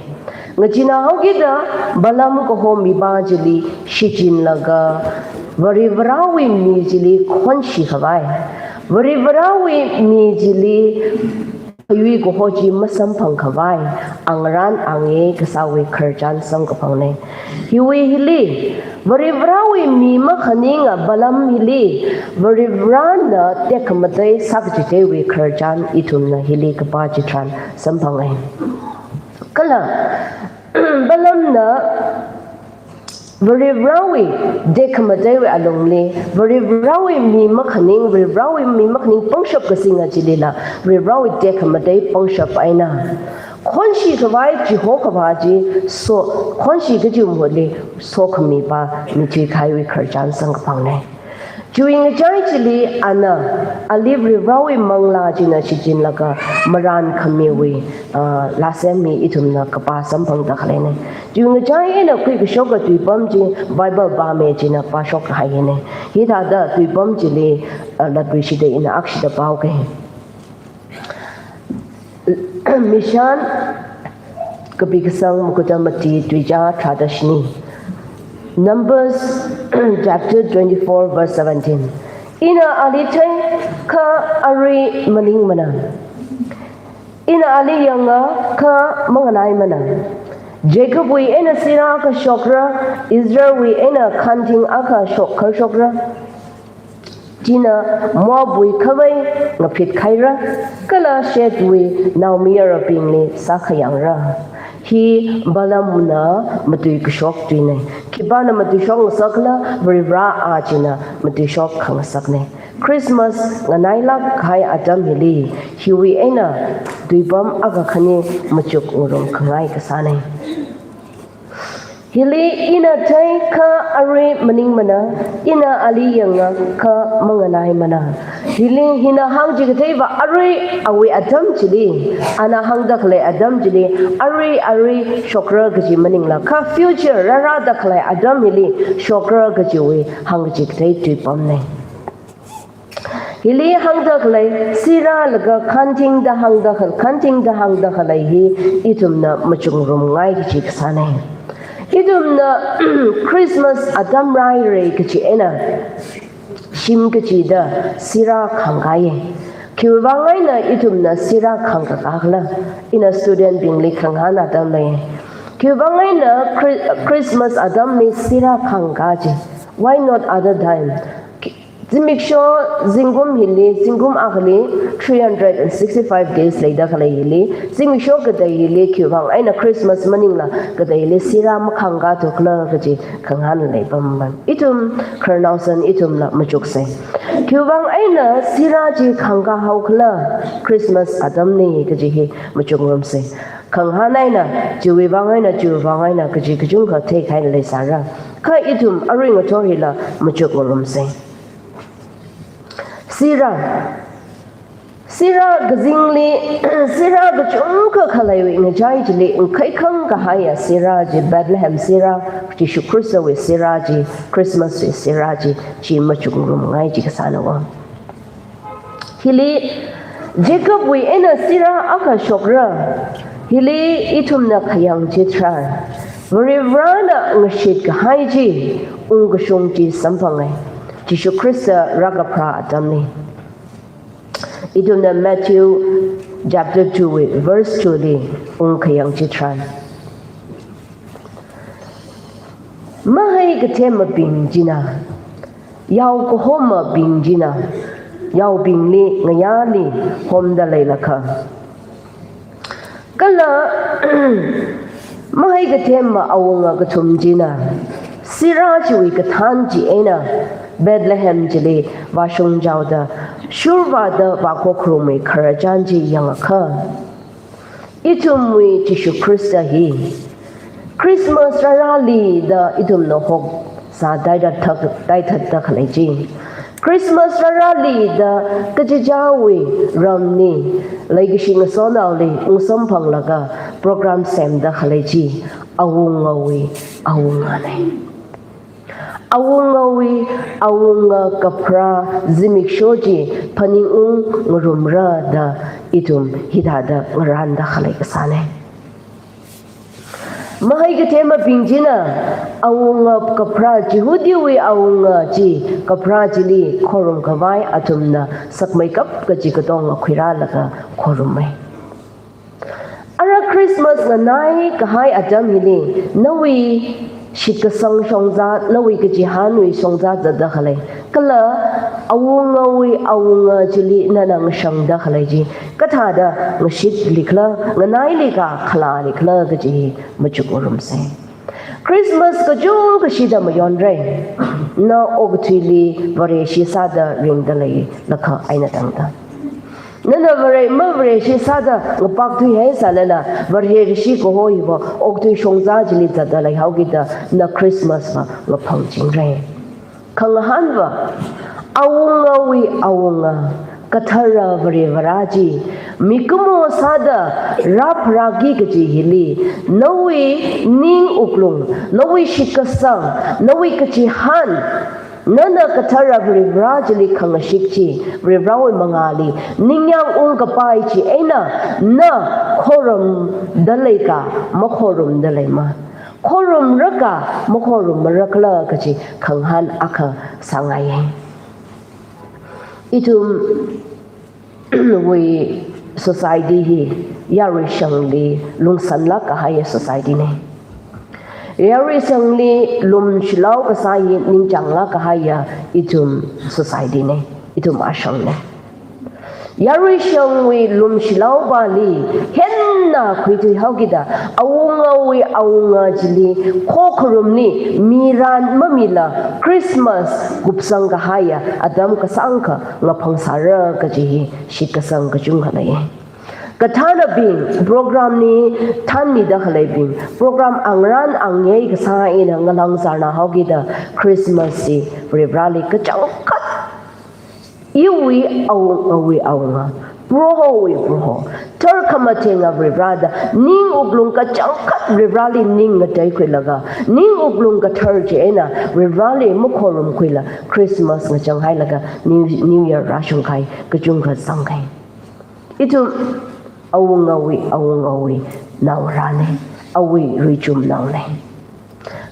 Ngacheenā haokida Balaam kaho mipa chili shichinlaga, Varivarāwui mi chili khonshi khavai, Varivarāwui mi chili khayui kaho chi masamphang khavai, angarān angayei kasāwui khararchan samkaphangna. Hiwui hili, Varivarāwui mi makhaninga Balaam hili, Varivarāna tekhamatei sākachitheiwui khararchan ithumna hili kapā chitharan samphangai. Kala, Balaamna Varivarāwui tekhamateiwui alungli, Varivarāwui mi makhaning, Varivarāwui mi makhaning pangshap kasinga chilila, Varivarāwui tekhamatei pangshap eina khonshi khavai chiho khavā chi so, khonshi kaji mahutli sokhamipa mi thuikahaiwui khararchan samkaphangna. Chiwui ngachai chili ana, ali Varivarāwui manglā china shichinlaga marān khamiwui, ah, lāsem hi ithumna kapā samphangda khaleina. Chiwui ngachai eina khuikashoka tuipam chi Bible pāmi china pāshok kahaina. Hithāda tuipam chili, ah, latluishida ina akshida pāuka. Mishan, kapi kasang, makuta mati, tuizā tharāda shini. Numbers chapter twenty-four, verse seventeen. Ina ali thei, kha arui maningmana. Ina ali yanga, kha manganaimana. Jacobwui eina sirā akha shokra, Israelwui eina khanting akha shok-, kharshokra. China Moabwui khavai ngaphit khaira, kala Shethwui naomayarabingli sākhayangra. Hi Balaamna matuikashok tuina. Khipāna matuishok ngasakla, Varivarā a china matuishok khangasakna. Christmas nganailāk kahai atam hili, hiwui eina tuipam akha khani machukngarum khangai kasāna. Hili ina thei, kha arui maningmana, ina ali yanga, kha manganaimana. Hili hina hāngchikatheiva arui awui atam chili, ana hāngda khalei atam chili, arui, arui shokra kaji maningla, kha future rārāda khalei atam hili shokra kajiwui hāngchikathei tuipamna. Hili hāngda khalei, sirā laga khantingda hāngda khal-, khantingda hāngda khalei hi, ithumna machukngarumngai kaji kasāna. Ithumna Christmas atam rāhaira kachi eina, shim kachida sirā khāngkāya. Khiwuivang eina ithumna sirā khāngkakā khala? Ina student bingli khangahān atam lei. Khiwuivang eina Chri-, Christmas atamli sirā khāngkā chi? Why not other time? Khi-, zimiksho zingkum hili, zingkum akhali three hundred and sixty-five days leida khalei hili, zimiksho katei hili khiwuivang eina Christmas maningla kateili sirā makhāngkāthu khala kaji khangahān leipamma. Ithum khararnaosan ithumla machuksa. Khiwuivang eina sirā chi khāngkāhao khala Christmas atamli kaji hi machukngarumsa. Khangahān eina, chiwuivang eina, chiwuivang eina kaji kachungkha theikahai leisāra. Kha ithum arui ngathor hila machukngarumsa. Sirā. Sirā kazingli, sirā kachungkha khaleiwui ngachai chili, ngakhaikhank kahaiya sirā chi, Bethlehem sirā, Jishu Khristawui sirā chi, Christmas wui sirā chi, chi machukngarumngai chi kasāna va. Hili Jacobwui eina sirā akha shokra. Hili ithumna khayang chitharan, Varivarana ngashit kahai chi, ungkashung chi samphanga. Jishu Khrista rākapharā atamli. Ithumna Matthew chapter two wui verse two li ungkhayang chitharan, mahai kathemabing china, yao kahomabing china, yaobingli ngayāli homda leilakha, kala mahai kathema awunga kathum china, sirā chiwui kathān chi eina Bethlehem chili vāshungchaoda, shurvāda vākhokharumwui khararchan chi yangakha, ithumwui Jishu Khrista hi Christmas rārāli da ithumna hokzā taithat thak-, taithatda khalei chi, Christmas rārāli da kachichāwui ramli, leikashi ngasonaoli ungsamphanglaga program semda khalei chi, awungawui awungana. Awungawui awunga kapharā zimiksho chi phaningung ngarumra da ithum hithāda ngarānda khalei kasāna. Mahai kathemabing china awunga kapharā, Jihudiwui awunga chi kapharā chili khorumkhavai athumna sakmeikap kachi katonga khuirālaga khoruma. Ara Christmas nganai kahai atam hili, nawui shitkasang shongza, nawui kachihānwui shongza zatda khalei, kala awungawui awunga chili nana ngashangda khalei chi kathāda ngashitli khala, nganaili ka khalali khala kaji machukngarumsa. Christmas kachungkha shida mayonra. Na okathuili Vareshi sāda ringda leilakha eina tangda, nana Vare, maVareshi sāda ngapak thuihaisālala, Vareshi kaho hiva okathui shongza chili zatda leihaokida, na Christmas va ngaphangchingra. Khangahānva, awungawui awunga, kathara Varivara chi mikumo sāda rāpharāki kaji hili, nawui ning wuklung, nawui shitkasang, nawui kachihān, nana kathara Varivara chili khangashik chi, Varivarawui mangāli ningyāng ungkapai chi eina, na khorumda lei ka, makhorumda leima? Khorumra ka, makhorummara khala kaji khangahān akha sāngaiya. Ithumwui society hi yaruishangli lungsanlāk kahaiya society na. Yaruishangli lumshilao kasā hi ningchānglāk kahaiya ithum society na, ithum ashang na. Yaruishangwui lumshilaopali henna khuithuihaokida, awungawui awunga chili khokharumli miran mamila Christmas kupsang kahaiya atam kasāngkha ngaphangsāra kaji hi shitkasang kachungkha lei. Kathānabing, program li thānmida khaleibing, program angrān angyei kasā eina ngalāngzarnāhaokida, Christmas chi Varivarali kachangkhat, iwui awungawui awunga, Prohowui Proho, Thar khamathenga Varivarāda, ning wuklung kachangkhat Varivarāli ning ngateikhuilaga, ning wuklung kathar chieina Varivarāli makhorumkhuila Christmas ngachanghailaga New, New Year rāshungkahai kachungkha zangkahai. Ithum awungawui, awungawui naongarāna, awui ruichumnaona.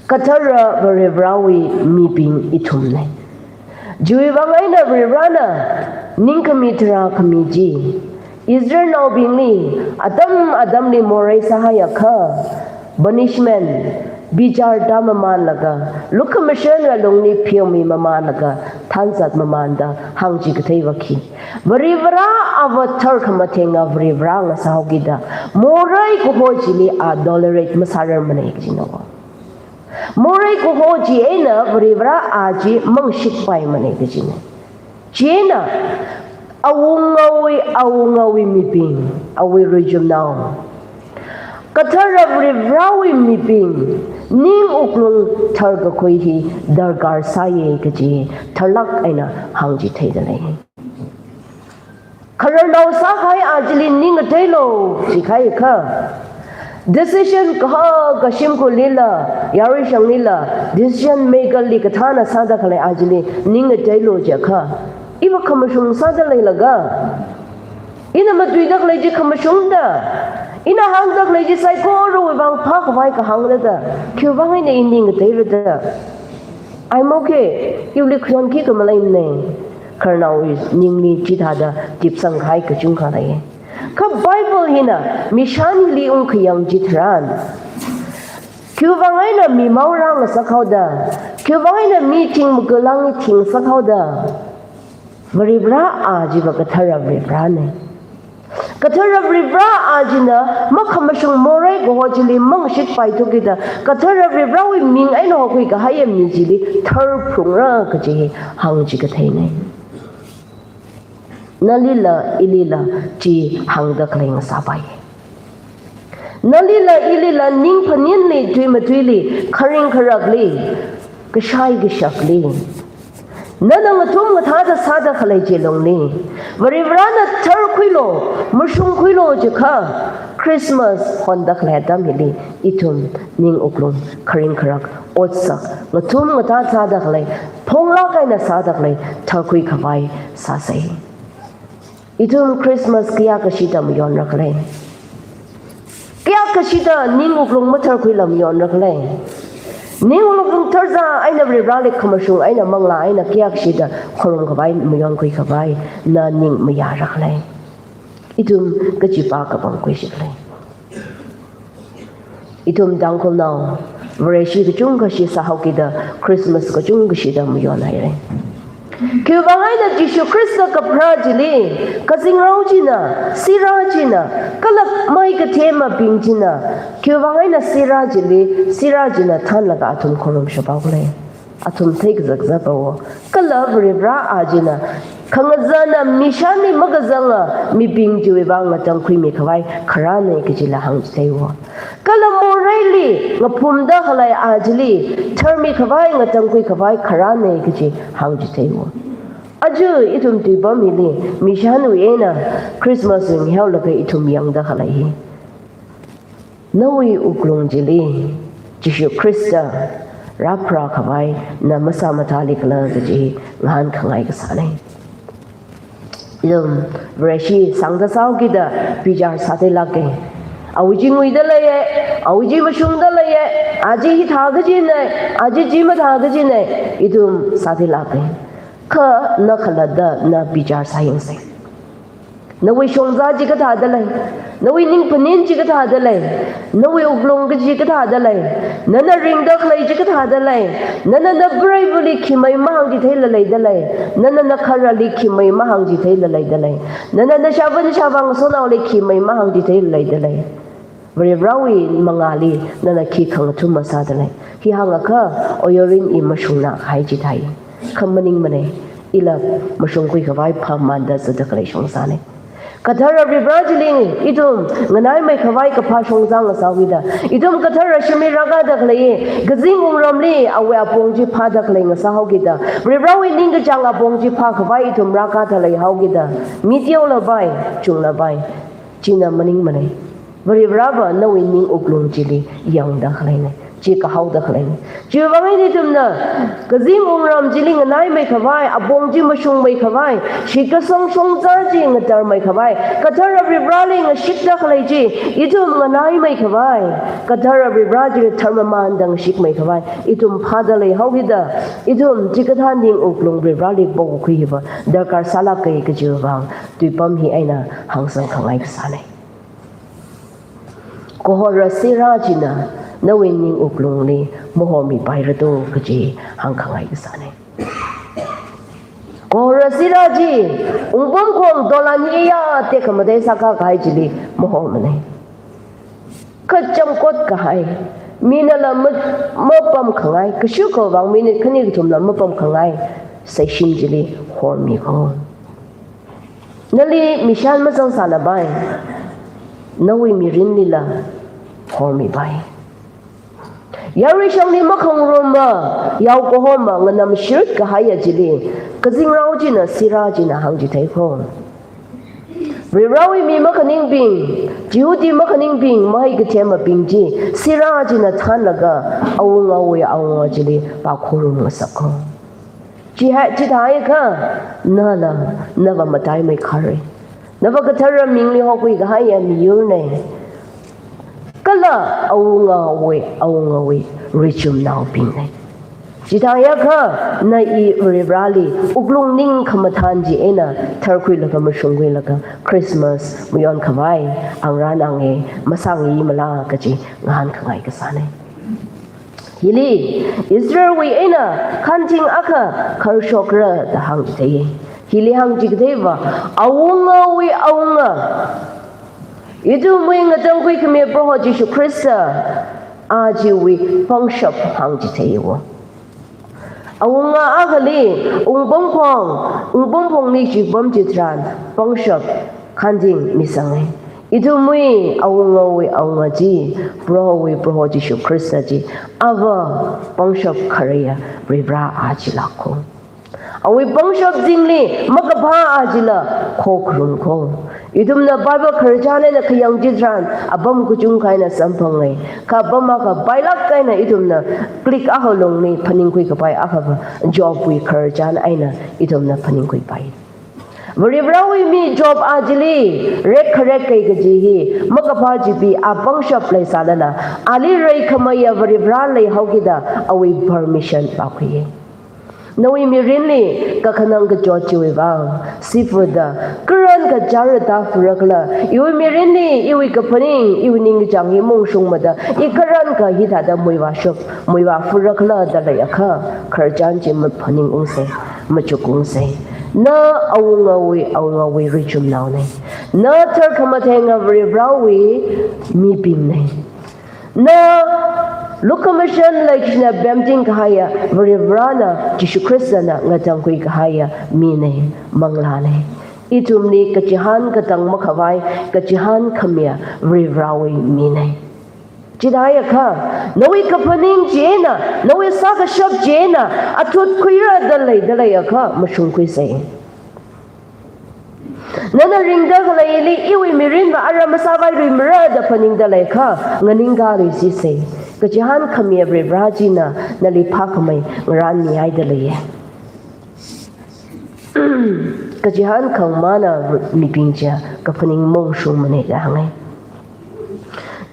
Kathara Varivarāwui mibing ithumna. Chiwui vang eina Varivarāna ningkhami tharā khami chi Israelnaobingli atam atamli morei sāhaiakha, punishment, bichar tāmamanlaga, lukhamashanwui lungli pheomimamanlaga, thanzatmamanda hāngchikatheiva khi, Varivarā Avā thar khamathenga Varivarā ngasāhaokida, morei kaho chili a tolerate masārarmana kajina. Morei kaho chieina Varivarā a chi mangshitpaimana kajina. Chieina awungawui, awungawui mibing, awui ruichumnao, kathara Varivarāwui mibing, ning wuklung tharkakhui hi darkar sāya kaji tharlāk eina hāngchitheida lei. Khararnao sākahai a chili ning ngateilu jikahaiakha, decision kahaka shimkhurlila, yaruishanglila, decision maker li kathāna sāda khalei a chili ning ngateilu jiakha, iva khamashung sāda leilaga, ina matuida khalei chi khamashungda, ina hāngda khalei chi saikorawui vang phākhavai kahāngna da, khiwui vang eina i ning ngateira da, I'm okay, iwuili khayon khikha maleimana. Khararnaowui ningli chithāda tipsangkahai kachungkha lei. Kha Bible hina mishan hili ungkhayang chitharan, khiwui vang eina mi maorā ngasakhaoda, khiwui vang eina mi thing makalangli thing ngasakhaoda, Varivarā a chiva kathara Varivarāna. Kathara Varivarā a china makhamashung morei kaho chili mangshitpaithukida, kathara Varivarāwui ming eina hokhui kahaiya mi chili tharphungra kaji hāngchikatheina. Nalila ilila chi hāngda khalei ngasāpai. Nalila ilila ning phaninli, tui matuili, kharing kharakli, kashai kashakli, nana ngathum ngathāda sāda khalei chi lungli, Varivarāna tharkhuilu, mashungkhuilu jiakha, Christmas honda khalei atam hili, ithum ning wuklung, kharing kharak, otsak, ngathum ngathā sāda khalei, phonglāk eina sāda khalei tharkhui khavai sāsa. Ithum Christmas kayākha shida mayonra khala? Kayākha shida ning wuklung matharkhuila mayonra khala? Ning wuklung tharzā eina Varivarāli khamashung eina manglā eina kayākha shida khorum khavai, mayonkhui khavai na ning mayāra khala? Ithum kachipa kapangkhui shi khala? Ithum Tangkhulnao, Vareshi kachungkha shi sāhaokida, Christmas kachungkha shida mayonhaira. Khiwui vang eina Jishu Khrista kapharā chili, kazingrao china, sirā china, kala mai kathemabing china, khiwui vang eina sirā chili, sirā china thanlaga athum khorum shapao khala? Athum theikazā kazāpawo. Kala Varivarā a china, khangazana mishanli makazanga mibing chiwui vang ngatangkhuimi khavai kharāna kajila hāngchitheiwo. Kala moreili ngaphumda khalei a chili tharmi khavai ngatangkhui khavai kharāna kaji hāngchitheiwo. Aja ithum tuipam hili, mishanwui eina Christmas wui ngahaolaga ithum yangda khalei hi, nawui wuklung chili Jishu Khrista rāpharā khavai na masā mathāli khala kaji ngahānkhangai kasāna. Ithum Vareshi sangda sāhaokida bichar sātheilāka. Awui chi nguida leiya, awui chi mashungda leiya, a chi hithā kajina, a chi chi mathā kajina, ithum sātheilāka. Kha na khalatta na bichar sāyangsa. Nawui shongza chi kathāda lei, nawui ning phanin chi kathāda lei, nawui wuklung kaji kathāda lei, nana ringda khalei chi kathāda lei, nana napreivali khi mai mahāngchitheila leida lei, nana nakharali khi mai mahāngchitheila leida lei, nana nashāvā nashāvā ngasotnaoli khi mai mahāngchitheila leida lei. Varivarāwui mangāli nana khi khangathuma sāda lei. Hi hāngakha, oyorin i mashungna kahai chithāi. Kha maningmana, ila mashungkhui khavai phamānda zatda khalei shongzana. Kathara Varivarā chili ithum nganaimei khavai kaphā shongza ngasāwuida, ithum kathara shimli rākāda khalei, kazing wungramli awui apong chi phāda khalei ngasāhaokida, Varivarāwui ningkachāng apong chi phā khavai ithum rākāda leihaokida, mi teolapai, chunglapai, china maningmanei. Varivarava nawui ning wuklung chili yangda khaleina, chi kahaoda khaleina. Chiwuivang eina ithumna kazing wungram chili nganaimei khavai, apong chi mashungmei khavai, shitkasang shongza chi ngatarmei khavai, kathara Varivarali ngashitda khalei chi ithum nganaimei khavai, kathara Varivara chili tharmamanda ngashitmei khavai ithum phāda leihaokida, ithum chikathā ning wuklung Varivarali pokhui hiva darkar sālāka kajiwuivang tuipam hi eina hāngsang khangai kasāna. Kahora sirā china nawui ning wuklungli mahormipaira do kaji hāngkhangai kasāna. Kahora sirā chi wungpamkhong dolan iya tekhamatei sākakahai chili mahormana. Kacham kot kahai, minala ma-, mapamkhangai, kashu kavang minute khani kathumla mapamkhangai seishim chili hormi kho. Nali mishan mazangsālapai, nawui mirinlila hormipai. Yaruishangli makhangarumma, yao kahoma, nganamshit kahaiya chili kazingrao china, sirā china hāngchithei kho. Varivarawui mi makhaningbing, Jihudi makhaningbing, mahai kathemabing chi sirā china thānlaga awungawui awunga chili vākhorum ngasak kho. Chihai, chithākha nala, nava mataimei khare. Nava kathara mingli hokhui kahaiya miyurna. Kala awungawui, awungawui richumnaobingna. Chithākha na i Varivarali wuklung ning khamathān chi eina tharkhuilaga mashungkhuilaga Christmas mayon khavai angrānange, masāngimala kaji ngahānkhangai kasāna. Hili Israelwui eina khanting akha kharshokra da hāngchithei. Hili hāngchitheiva awungawui awunga, ithumwui ngatangkhui khami Proho Jishu Khrista, a chiwui pangshap hāngchitheiwo. Awunga akhali wungpamkhong, wungpamkhongli chipam chitharan pangshap khanting misanga. Ithumwui awungawui awunga chi, Prohowui Proho Jishu Khrista chi, ava pangshap khareiya Varivara a chilāk kho. Awui pangshap zingli makaphā a chila khokharum kho. Ithumna Bible khararchan eina khayang chitharan apam kachungkha eina samphanga. Kha apam akha pailāk eina ithumna click akha lungli phaningkhui kapai akhava Jobwui khararchan eina ithumna phaningkhuipai. Varivarawui mi Job a chili rekkharek kahai kaji hi makaphā chipi a pangshap leisālala, ali reikhameiya Varivara leihaokida awui permission vākhuiya. Nawui mirinli kakhanang kachot chiwui vang, sifada, karan kachara da furakhala, iwui mirinli, iwui kaphaning, iwui ningkachāng hi mongshungmada, i karan kha hithāda muivāshap, muivā furakhala da leiakha, khararchan chi maphaningungsa, machukungsa. Na awungawui, awungawui richumnaona. Na tharkhamatheinga Varivarawui mibingna. Na lukhamashan leishina pemting kahaiya Varivarana, Jishu Khristana ngatangkhui kahaiya mina, manglāna. Ithumli kachihān katang makhavai, kachihān khamiya Varivarawui mina. Chithākha, nawui kaphaning china, nawui sākashap china, athut khuira da leida leiakha, mashungkhuisa. Nana ringda khaleili iwui mirinva ara masāvailuimara da phaningda leiakha, nganingkaluisisa. Kachihān khamiya Varivara china nali phākhamei ngaranmihaida leiya. Kachihān khangmana mibing chiya kaphaning mongshungmana da hānga.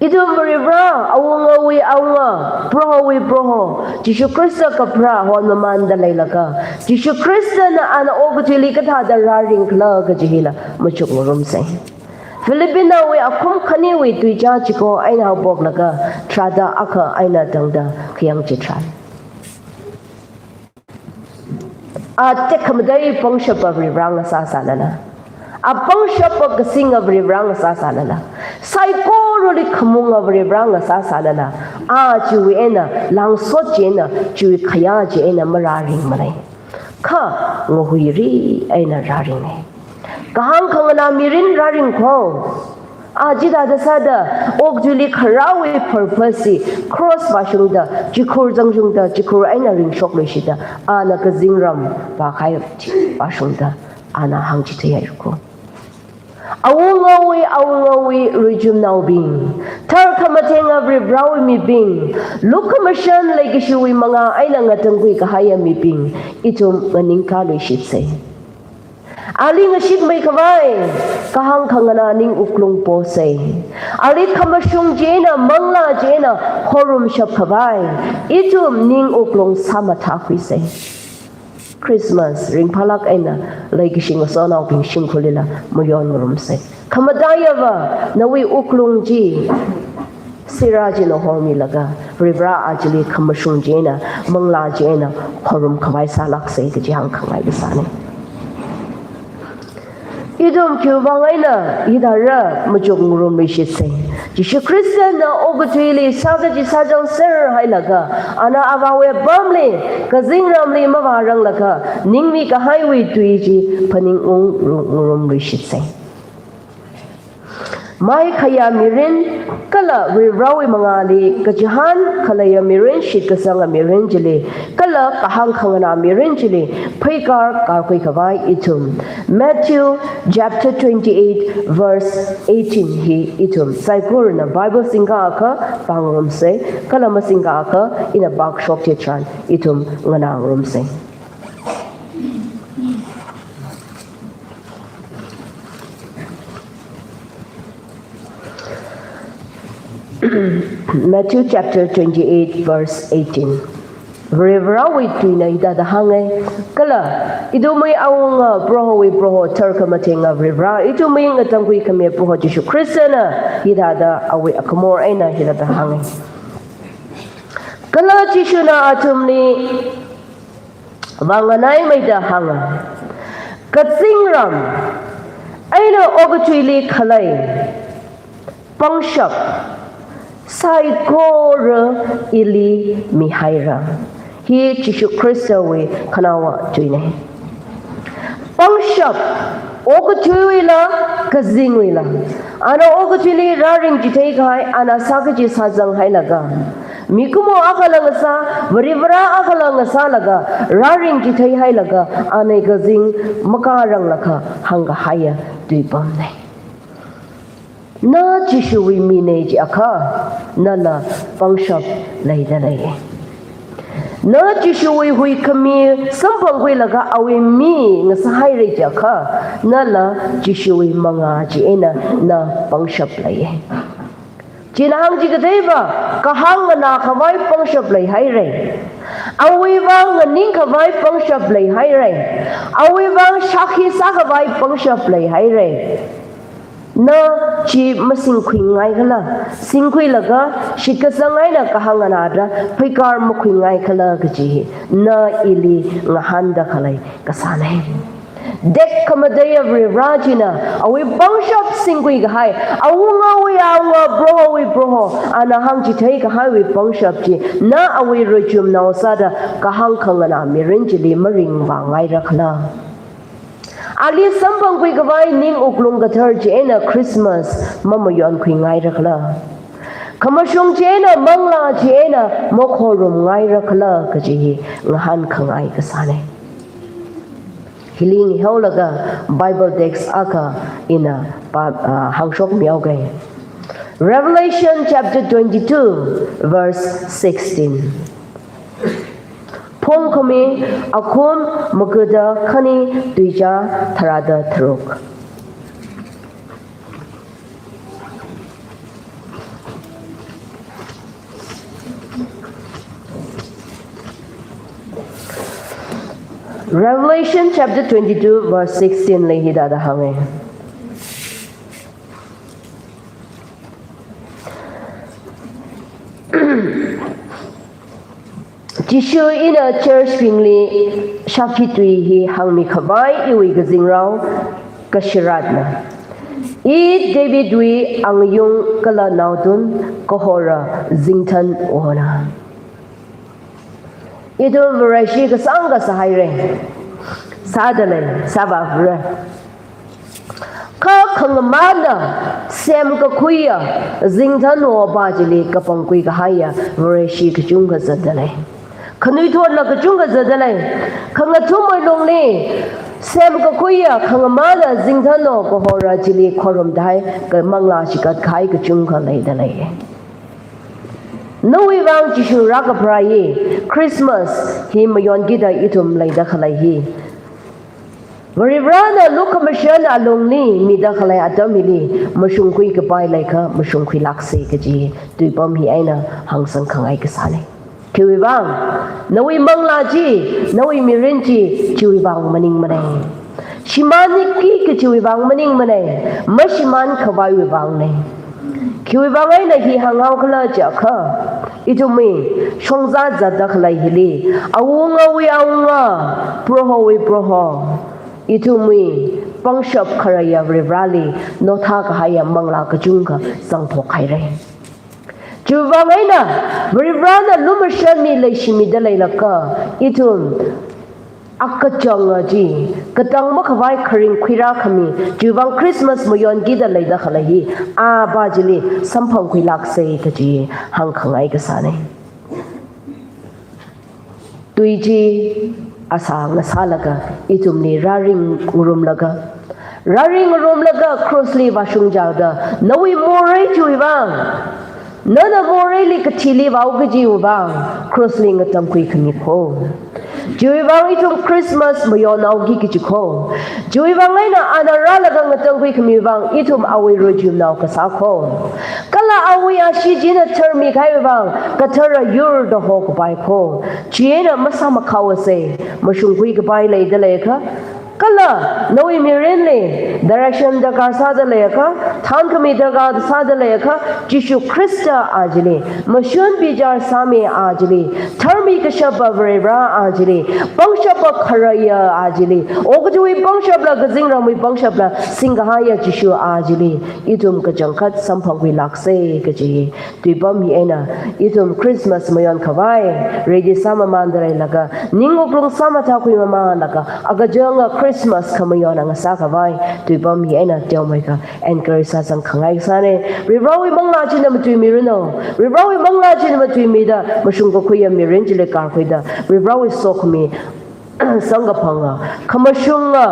Ithum Varivara, awungawui awunga, Prohowui Proho, Jishu Khrista kapharā hon mamanda leilaga, Jishu Khristana ana okathuili kathāda rāringkhala kaji hila machukrumsa. Philippinawui akhum khaniwui tuichā chiko eina haophoklaga tharāda akha eina tangda khayang chitharan. A tekhamatei pangshapa Varivara ngasāsālala, a pangshapa kasinga Varivara ngasāsālala, saikorali khamunga Varivara ngasāsālala, a chiwui eina, langsot chi eina, chiwui khayā chi eina marāringmana. Kha ngahuiri eina rāringa. Kahāng khanganā mirin rāring kho. A chithāda sāda, okathuili kharāwui purpose chi, cross vāshungda, chikhur zangshungda, chikhur eina ringshokluishida, ana kazingram vākahai chi vāshungda, ana hāngchitheihaira kho. Awungawui, awungawui ruichumnaobing, tharkhamatheng Varivarāwui mibing, lukhamashan leikashiwui mangā eina ngatangkhui kahaiya mibing, ithum nganingkāluishitsei. Ali ngashitmei khavai kahāng khanganā ning wuklung posei. Ali khamashung chieina, manglā chieina khorumshap khavai ithum ning wuklung sāmathākhuisei. Christmas ringphālāk eina leikashi ngasotnaobing shimkhurlila mayonngarumsei. Khamataiya va, nawui wuklung chi sirā china hormilaga, Varivarā achili khamashung chieina, manglā chieina khorum khavai sālāksei kaji hāngkhangai kasānei. Ithum khiwuivang eina hithāda machukngarumluishitsei? Jishu Khristana okathuili sākachi sāzangser hailaga, ana Avāwui apamli, kazingramli mavāranglaga, ningmi kahaiwui tui chi phaningung ru-, ngarumluishitsei. Maikhayā mirin, kala Varivarāwui mangāli kachihān khaleiya mirin, shitkasanga mirin chili, kala kahāng khanganā mirin chili pheikar karkhui khavai ithum Matthew chapter twenty-eight verse eighteen hi ithum saikorana Bible singkha akha pāngarumsei, kala masingkha akha ina pākashok chitharan ithum nganāngarumsei. Matthew chapter twenty-eight, verse eighteen. Varivarāwui tuina hithāda hāngai. Kala ithumwui awunga Prohowui Proho, tharkhamathenga Varivarā, ithumwui ngatangkhui khami Proho Jishu Khristana hithāda awui akhamor eina hithāda hāngai. Kala Jishuna athumli vānganaimeida hānga, kazingram eina okathuili khalei pangshap saikora ili mihaira. Hi Jishu Khristawui khanaowa tuinei. Pangshap, okathuiwuila, kazingwuila. Ana okathuili rāring chithei kahai, ana sākachi sāzang hailaga, mikumo akhala ngasā, Varivarā akhala ngasālaga, rāring chithei hailaga, anei kazing makāranglakha hāngkahaiya tuipamnei. Na Jishuwui minei jiakha, nala pangshap leidalei. Na Jishuwui huikhami samphangkhuilaga awui mi ngasāhaira jiakha, nala Jishuwui mangā chieina na pangshap leiya. China hāngchikatheiva, kahāng nganā khavai pangshap leihaira. Awui vang nganing khavai pangshap leihaira. Awui vang shākhi sākhavai pangshap leihaira. Na chi masingkhuingaikhala, singkhuilaga shitkasang eina kahāng nganāda pheikar makhuingaikhala kaji hi na ili ngahānda khalei kasānei. Tekhamateiya Varivarā china awui pangshap singkhui kahai, awungawui awunga, Prohowui Proho, ana hāngchithei kahaiwui pangshap chi na awui ruichumnao sāda kahāng khanganā mirin chili maringvāngairakhala? Ali samphangkhui khavai ning wuklung kathar chieina Christmas mamayonkhuingairakhala? Khamashung chieina, manglā chieina makhorumngairakhala kaji hi ngahānkhangai kasānei. Hili ngihaolaga Bible text akha ina pā, ah, hāngshokmihaoga. Revelation chapter twenty-two, verse sixteen. Phongkhami akhum magada khani tuizā tharāda tharuk. Revelation chapter twenty-two, verse sixteen li hithāda hānga. Jishu, ina church bingli shākhi tui hi hāngmi khavai iwui kazingrao kashiratna. I Davidwui angayung kala naotun kahora zingthanwona. Ithum Vareshi kasāngkha sāhaira. Sādalei, sāvāra. Kha khangamānna semkakhuiya zingthanwo pā chili kapangkhui kahaiya Vareshi kachungkha zatdalei. Khanuithotla kachungkha zatdalei. Khangathumwui lungli semkakhuiya khangamāna zingthano kahora chili khorumda kahai, ka manglā chikat kahai kachungkha leida lei. Nawui vang Jishu rākapharā hi, Christmas hi mayonkida ithum leida khalei hi, Varivarana lukhamashan alungli mida khalei atam hili mashungkhui kapai leiakha mashungkhuilāksa kaji tuipam hi eina hāngsang khangai kasāna. Khiwui vang, nawui manglā chi, nawui mirin chi, chiwui vang maningmana. Shimānki kachiwui vang maningmana, mashimān khavaiwui vangna. Khiwui vang eina hi hānghao khala jiakha, ithumwui shongza zatda khalei hili, awungawui awunga, Prohowui Proho, ithumwui pangshap kharaya Varivarali nothā kahaiya manglā kachungkha zangphok haira. Chiwui vang eina Varivarana lumashanli leishimida leilakha, ithum akachanga chi, katang makhavai kharing khuirākhami, chiwui vang Christmas mayonkida leida khalei hi, apa chili samphangkhuilāksa kaji hāngkhangai kasāna. Tui chi asā ngasālaga, ithumli rāringngarumlaga, rāringngarumlaga cross li vāshungchaoda, nawui morei chiwui vang, nana moreili kathili vāo kajiwui vang, cross li ngatamkhui khami kho. Chiwui vang ithum Christmas mayonhaoki kaji kho. Chiwui vang eina ana rālaga ngatamkhui khamiwui vang, ithum awui ruichumnao kasā kho. Kala awui ashee china tharmi kahaiwui vang, kathara yurda hokapai kho. Chieina masāmakhaosa, mashungkhui kapai leida leiakha, kala nawui mirinli direction darkar sāda leiakha, thānkhami darkar sāda leiakha, Jishu Khrista achili, mashun bichar sāmi achili, tharmi kashapa Varivara achili, pangshapa kharaya achili, okathuiwui pangshapla, kazingramwui pangshapla singkahaiya Jishu achili ithum kachangkhat samphangkhuilāksa kaji tuipam hi eina, ithum Christmas mayonkhavai ready sāmamanda leilaga, ning wuklung sāmathākhuimamanda leilaga, akachanga Christmas khamayona ngasākhavai tuipam hi eina teomeikha encourage sāzang khangai kasāna. Varivarawui manglā china matuimiranu. Varivarawui manglā china matuimida, mashungkakhuiya mirin chili karkhuida, Varivarawui sokhami samkaphanga, khamashunga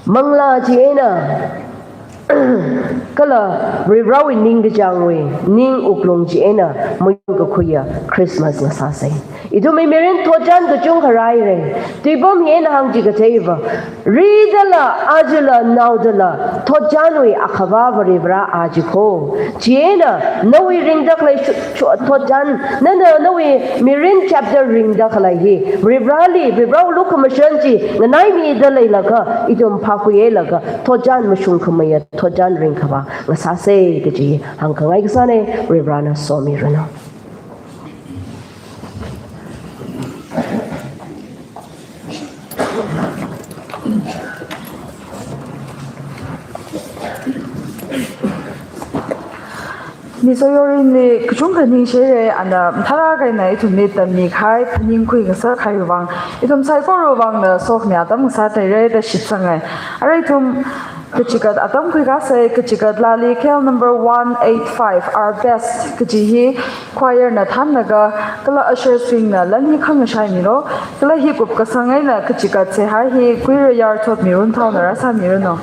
manglā chi eina, kala Varivarawui ningkachāngwui ning wuklung chi eina mayonkakhaiya Christmas ngasāsa. Ithumwui mirin thotchan kachungkha rāhaira. Tuipam hi eina hāngchi katheiva, ridala, ajala, naodala, thotchanwui Akhava Varivara aja kho. Chieina nawui ringda khalei shu-, shu-, thotchan, nana nawui mirin chapter ringda khalei hi Varivarali, Varivarawui lukhamashan chi nganaimida leilakha, ithum phākhuilaga thotchan mashungkhameiya thotchan ringkhavā ngasāsa kaji hāngkhangai kasāna. Varivarana somiranu. Miss Oyorinli kachungkha ningshire, ana mathālāk eina ithumli tammikahai, phaningkhui ngasākahaiwui vang, ithum saikorawui vangna sokhami atam ngasātheira da shitsangai. Arui ithum kachikat atam khuikāsa, kachikat laali K L number one eight five, Our Best kaji hi choir na thānlaga, kala ushers bingna lan hi khangashai milo, kala hi kupkasang eina kachikat seihā hi Kuirayar Thotmi Runthaona rāsāmiranu.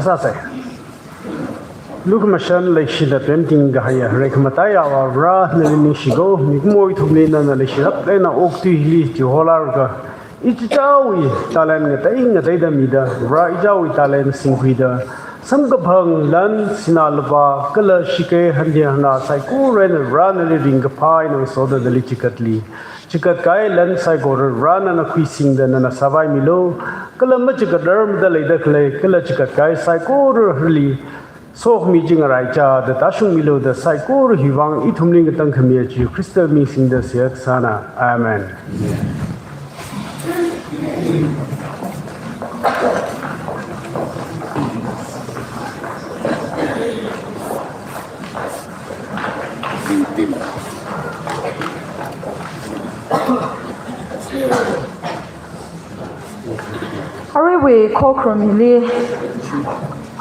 Sāsai. Lukhamashan leishida pemting kahaiya, reikhamatai Avā Vare, nali ningshiko, mikumo ithumli nana leishilāk eina okathui hili chiholarga, ichichāwui talent ngatei ngateida mida, Vare ichichāwui talent singkhuida, samkaphang lan sinā lupā, kala shikei hanthing hanao saikora eina Vare nali ringkaphā eina ngasoda nali chikatli. Chikatkahai lan saikora Vare nana khuisingda nana sāpaimilu, kala machikatrar mada leida khalei, kala chikatkahai saikorali sokhami chi ngaraichāda tāshungmilu da saikora hiwui vang ithumli ngatangkhami Jishu Khrista ming singda seihā kasāna. Amen. Aruiwui khokharum hili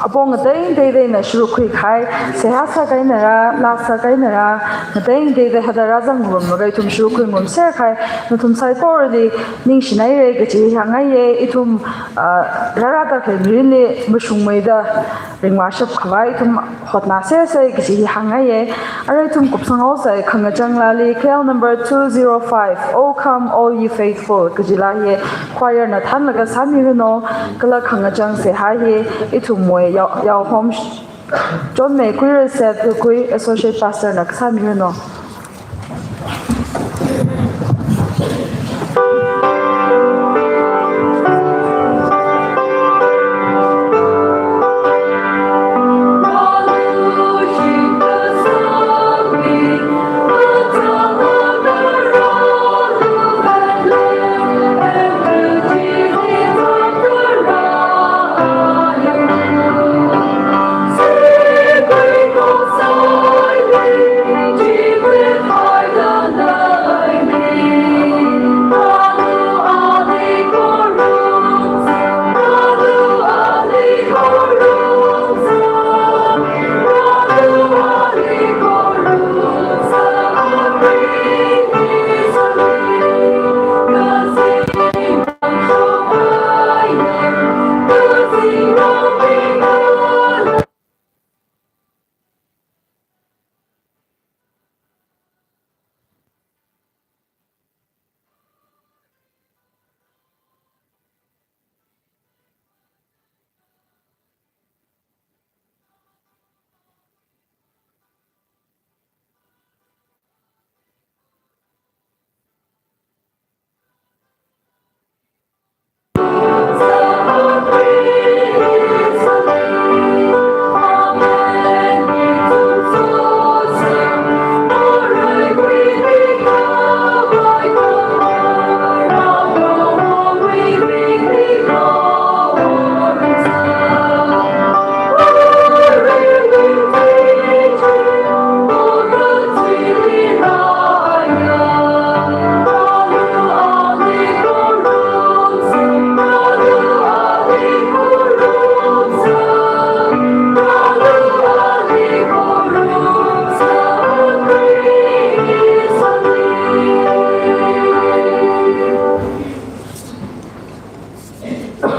apong ngatei ngateida ina shurukkhui kahai, seihā sākahaina rā, laa sākahaina rā, ngatei ngateida hithāda rāzangrumlaga ithum shurukkhui ngarumser kahai, nathum saikorali ningshinaire kaji hāngngaiye, ithum, ah, rārada khalei mirinli mashungmeida ringvāshap khavai ithum hotnāsersa kaji hāngngaiye. Arui ithum kupsanghaosa khangachang laali, K L number two zero five, "O come, all ye faithful," kaji laa hi choir na thānlaga sāmiranu, kala khangachang seihā hi ithumwui Yao, Yaohom Chonmei Kuireset Rukui, Associate Pastor na kasāmiranu.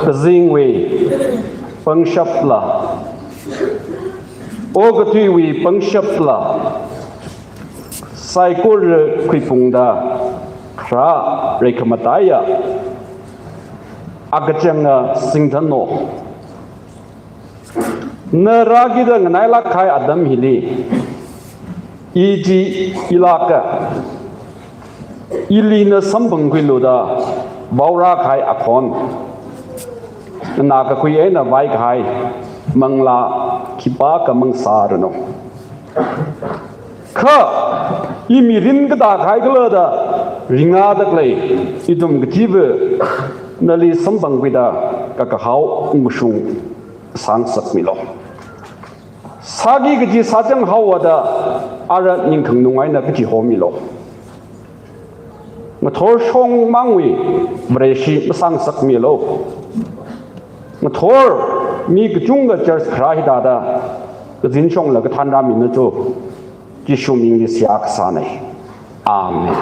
Kazingwui pangshapla, okathuiwui pangshapla, saikora khuiphungda kharā reikhamataiya akachangna singthanu. Na rākida nganailāk kahai atam hili, i chi ilāka, ili na samphangkhuilu da vaorā kahai akhon, nganā kakhui eina vai kahai manglā khipākha mangasāranu. Kha i mirin kathā kahai khala da ringda khalei ithum kachiva nali samphangkhuida kakahao ungkashung sāngasakmilu. Sāki kaji sāchang haowa da ara ningkhangnung eina kachihomilo. Ngathor shongmangwui Vareshi masāngasakmilo. Ngathor mi kachungkha church kharā hithāda kazin shongla kathānrāmina chu, Jishu mingli seihā kasāna. Amen.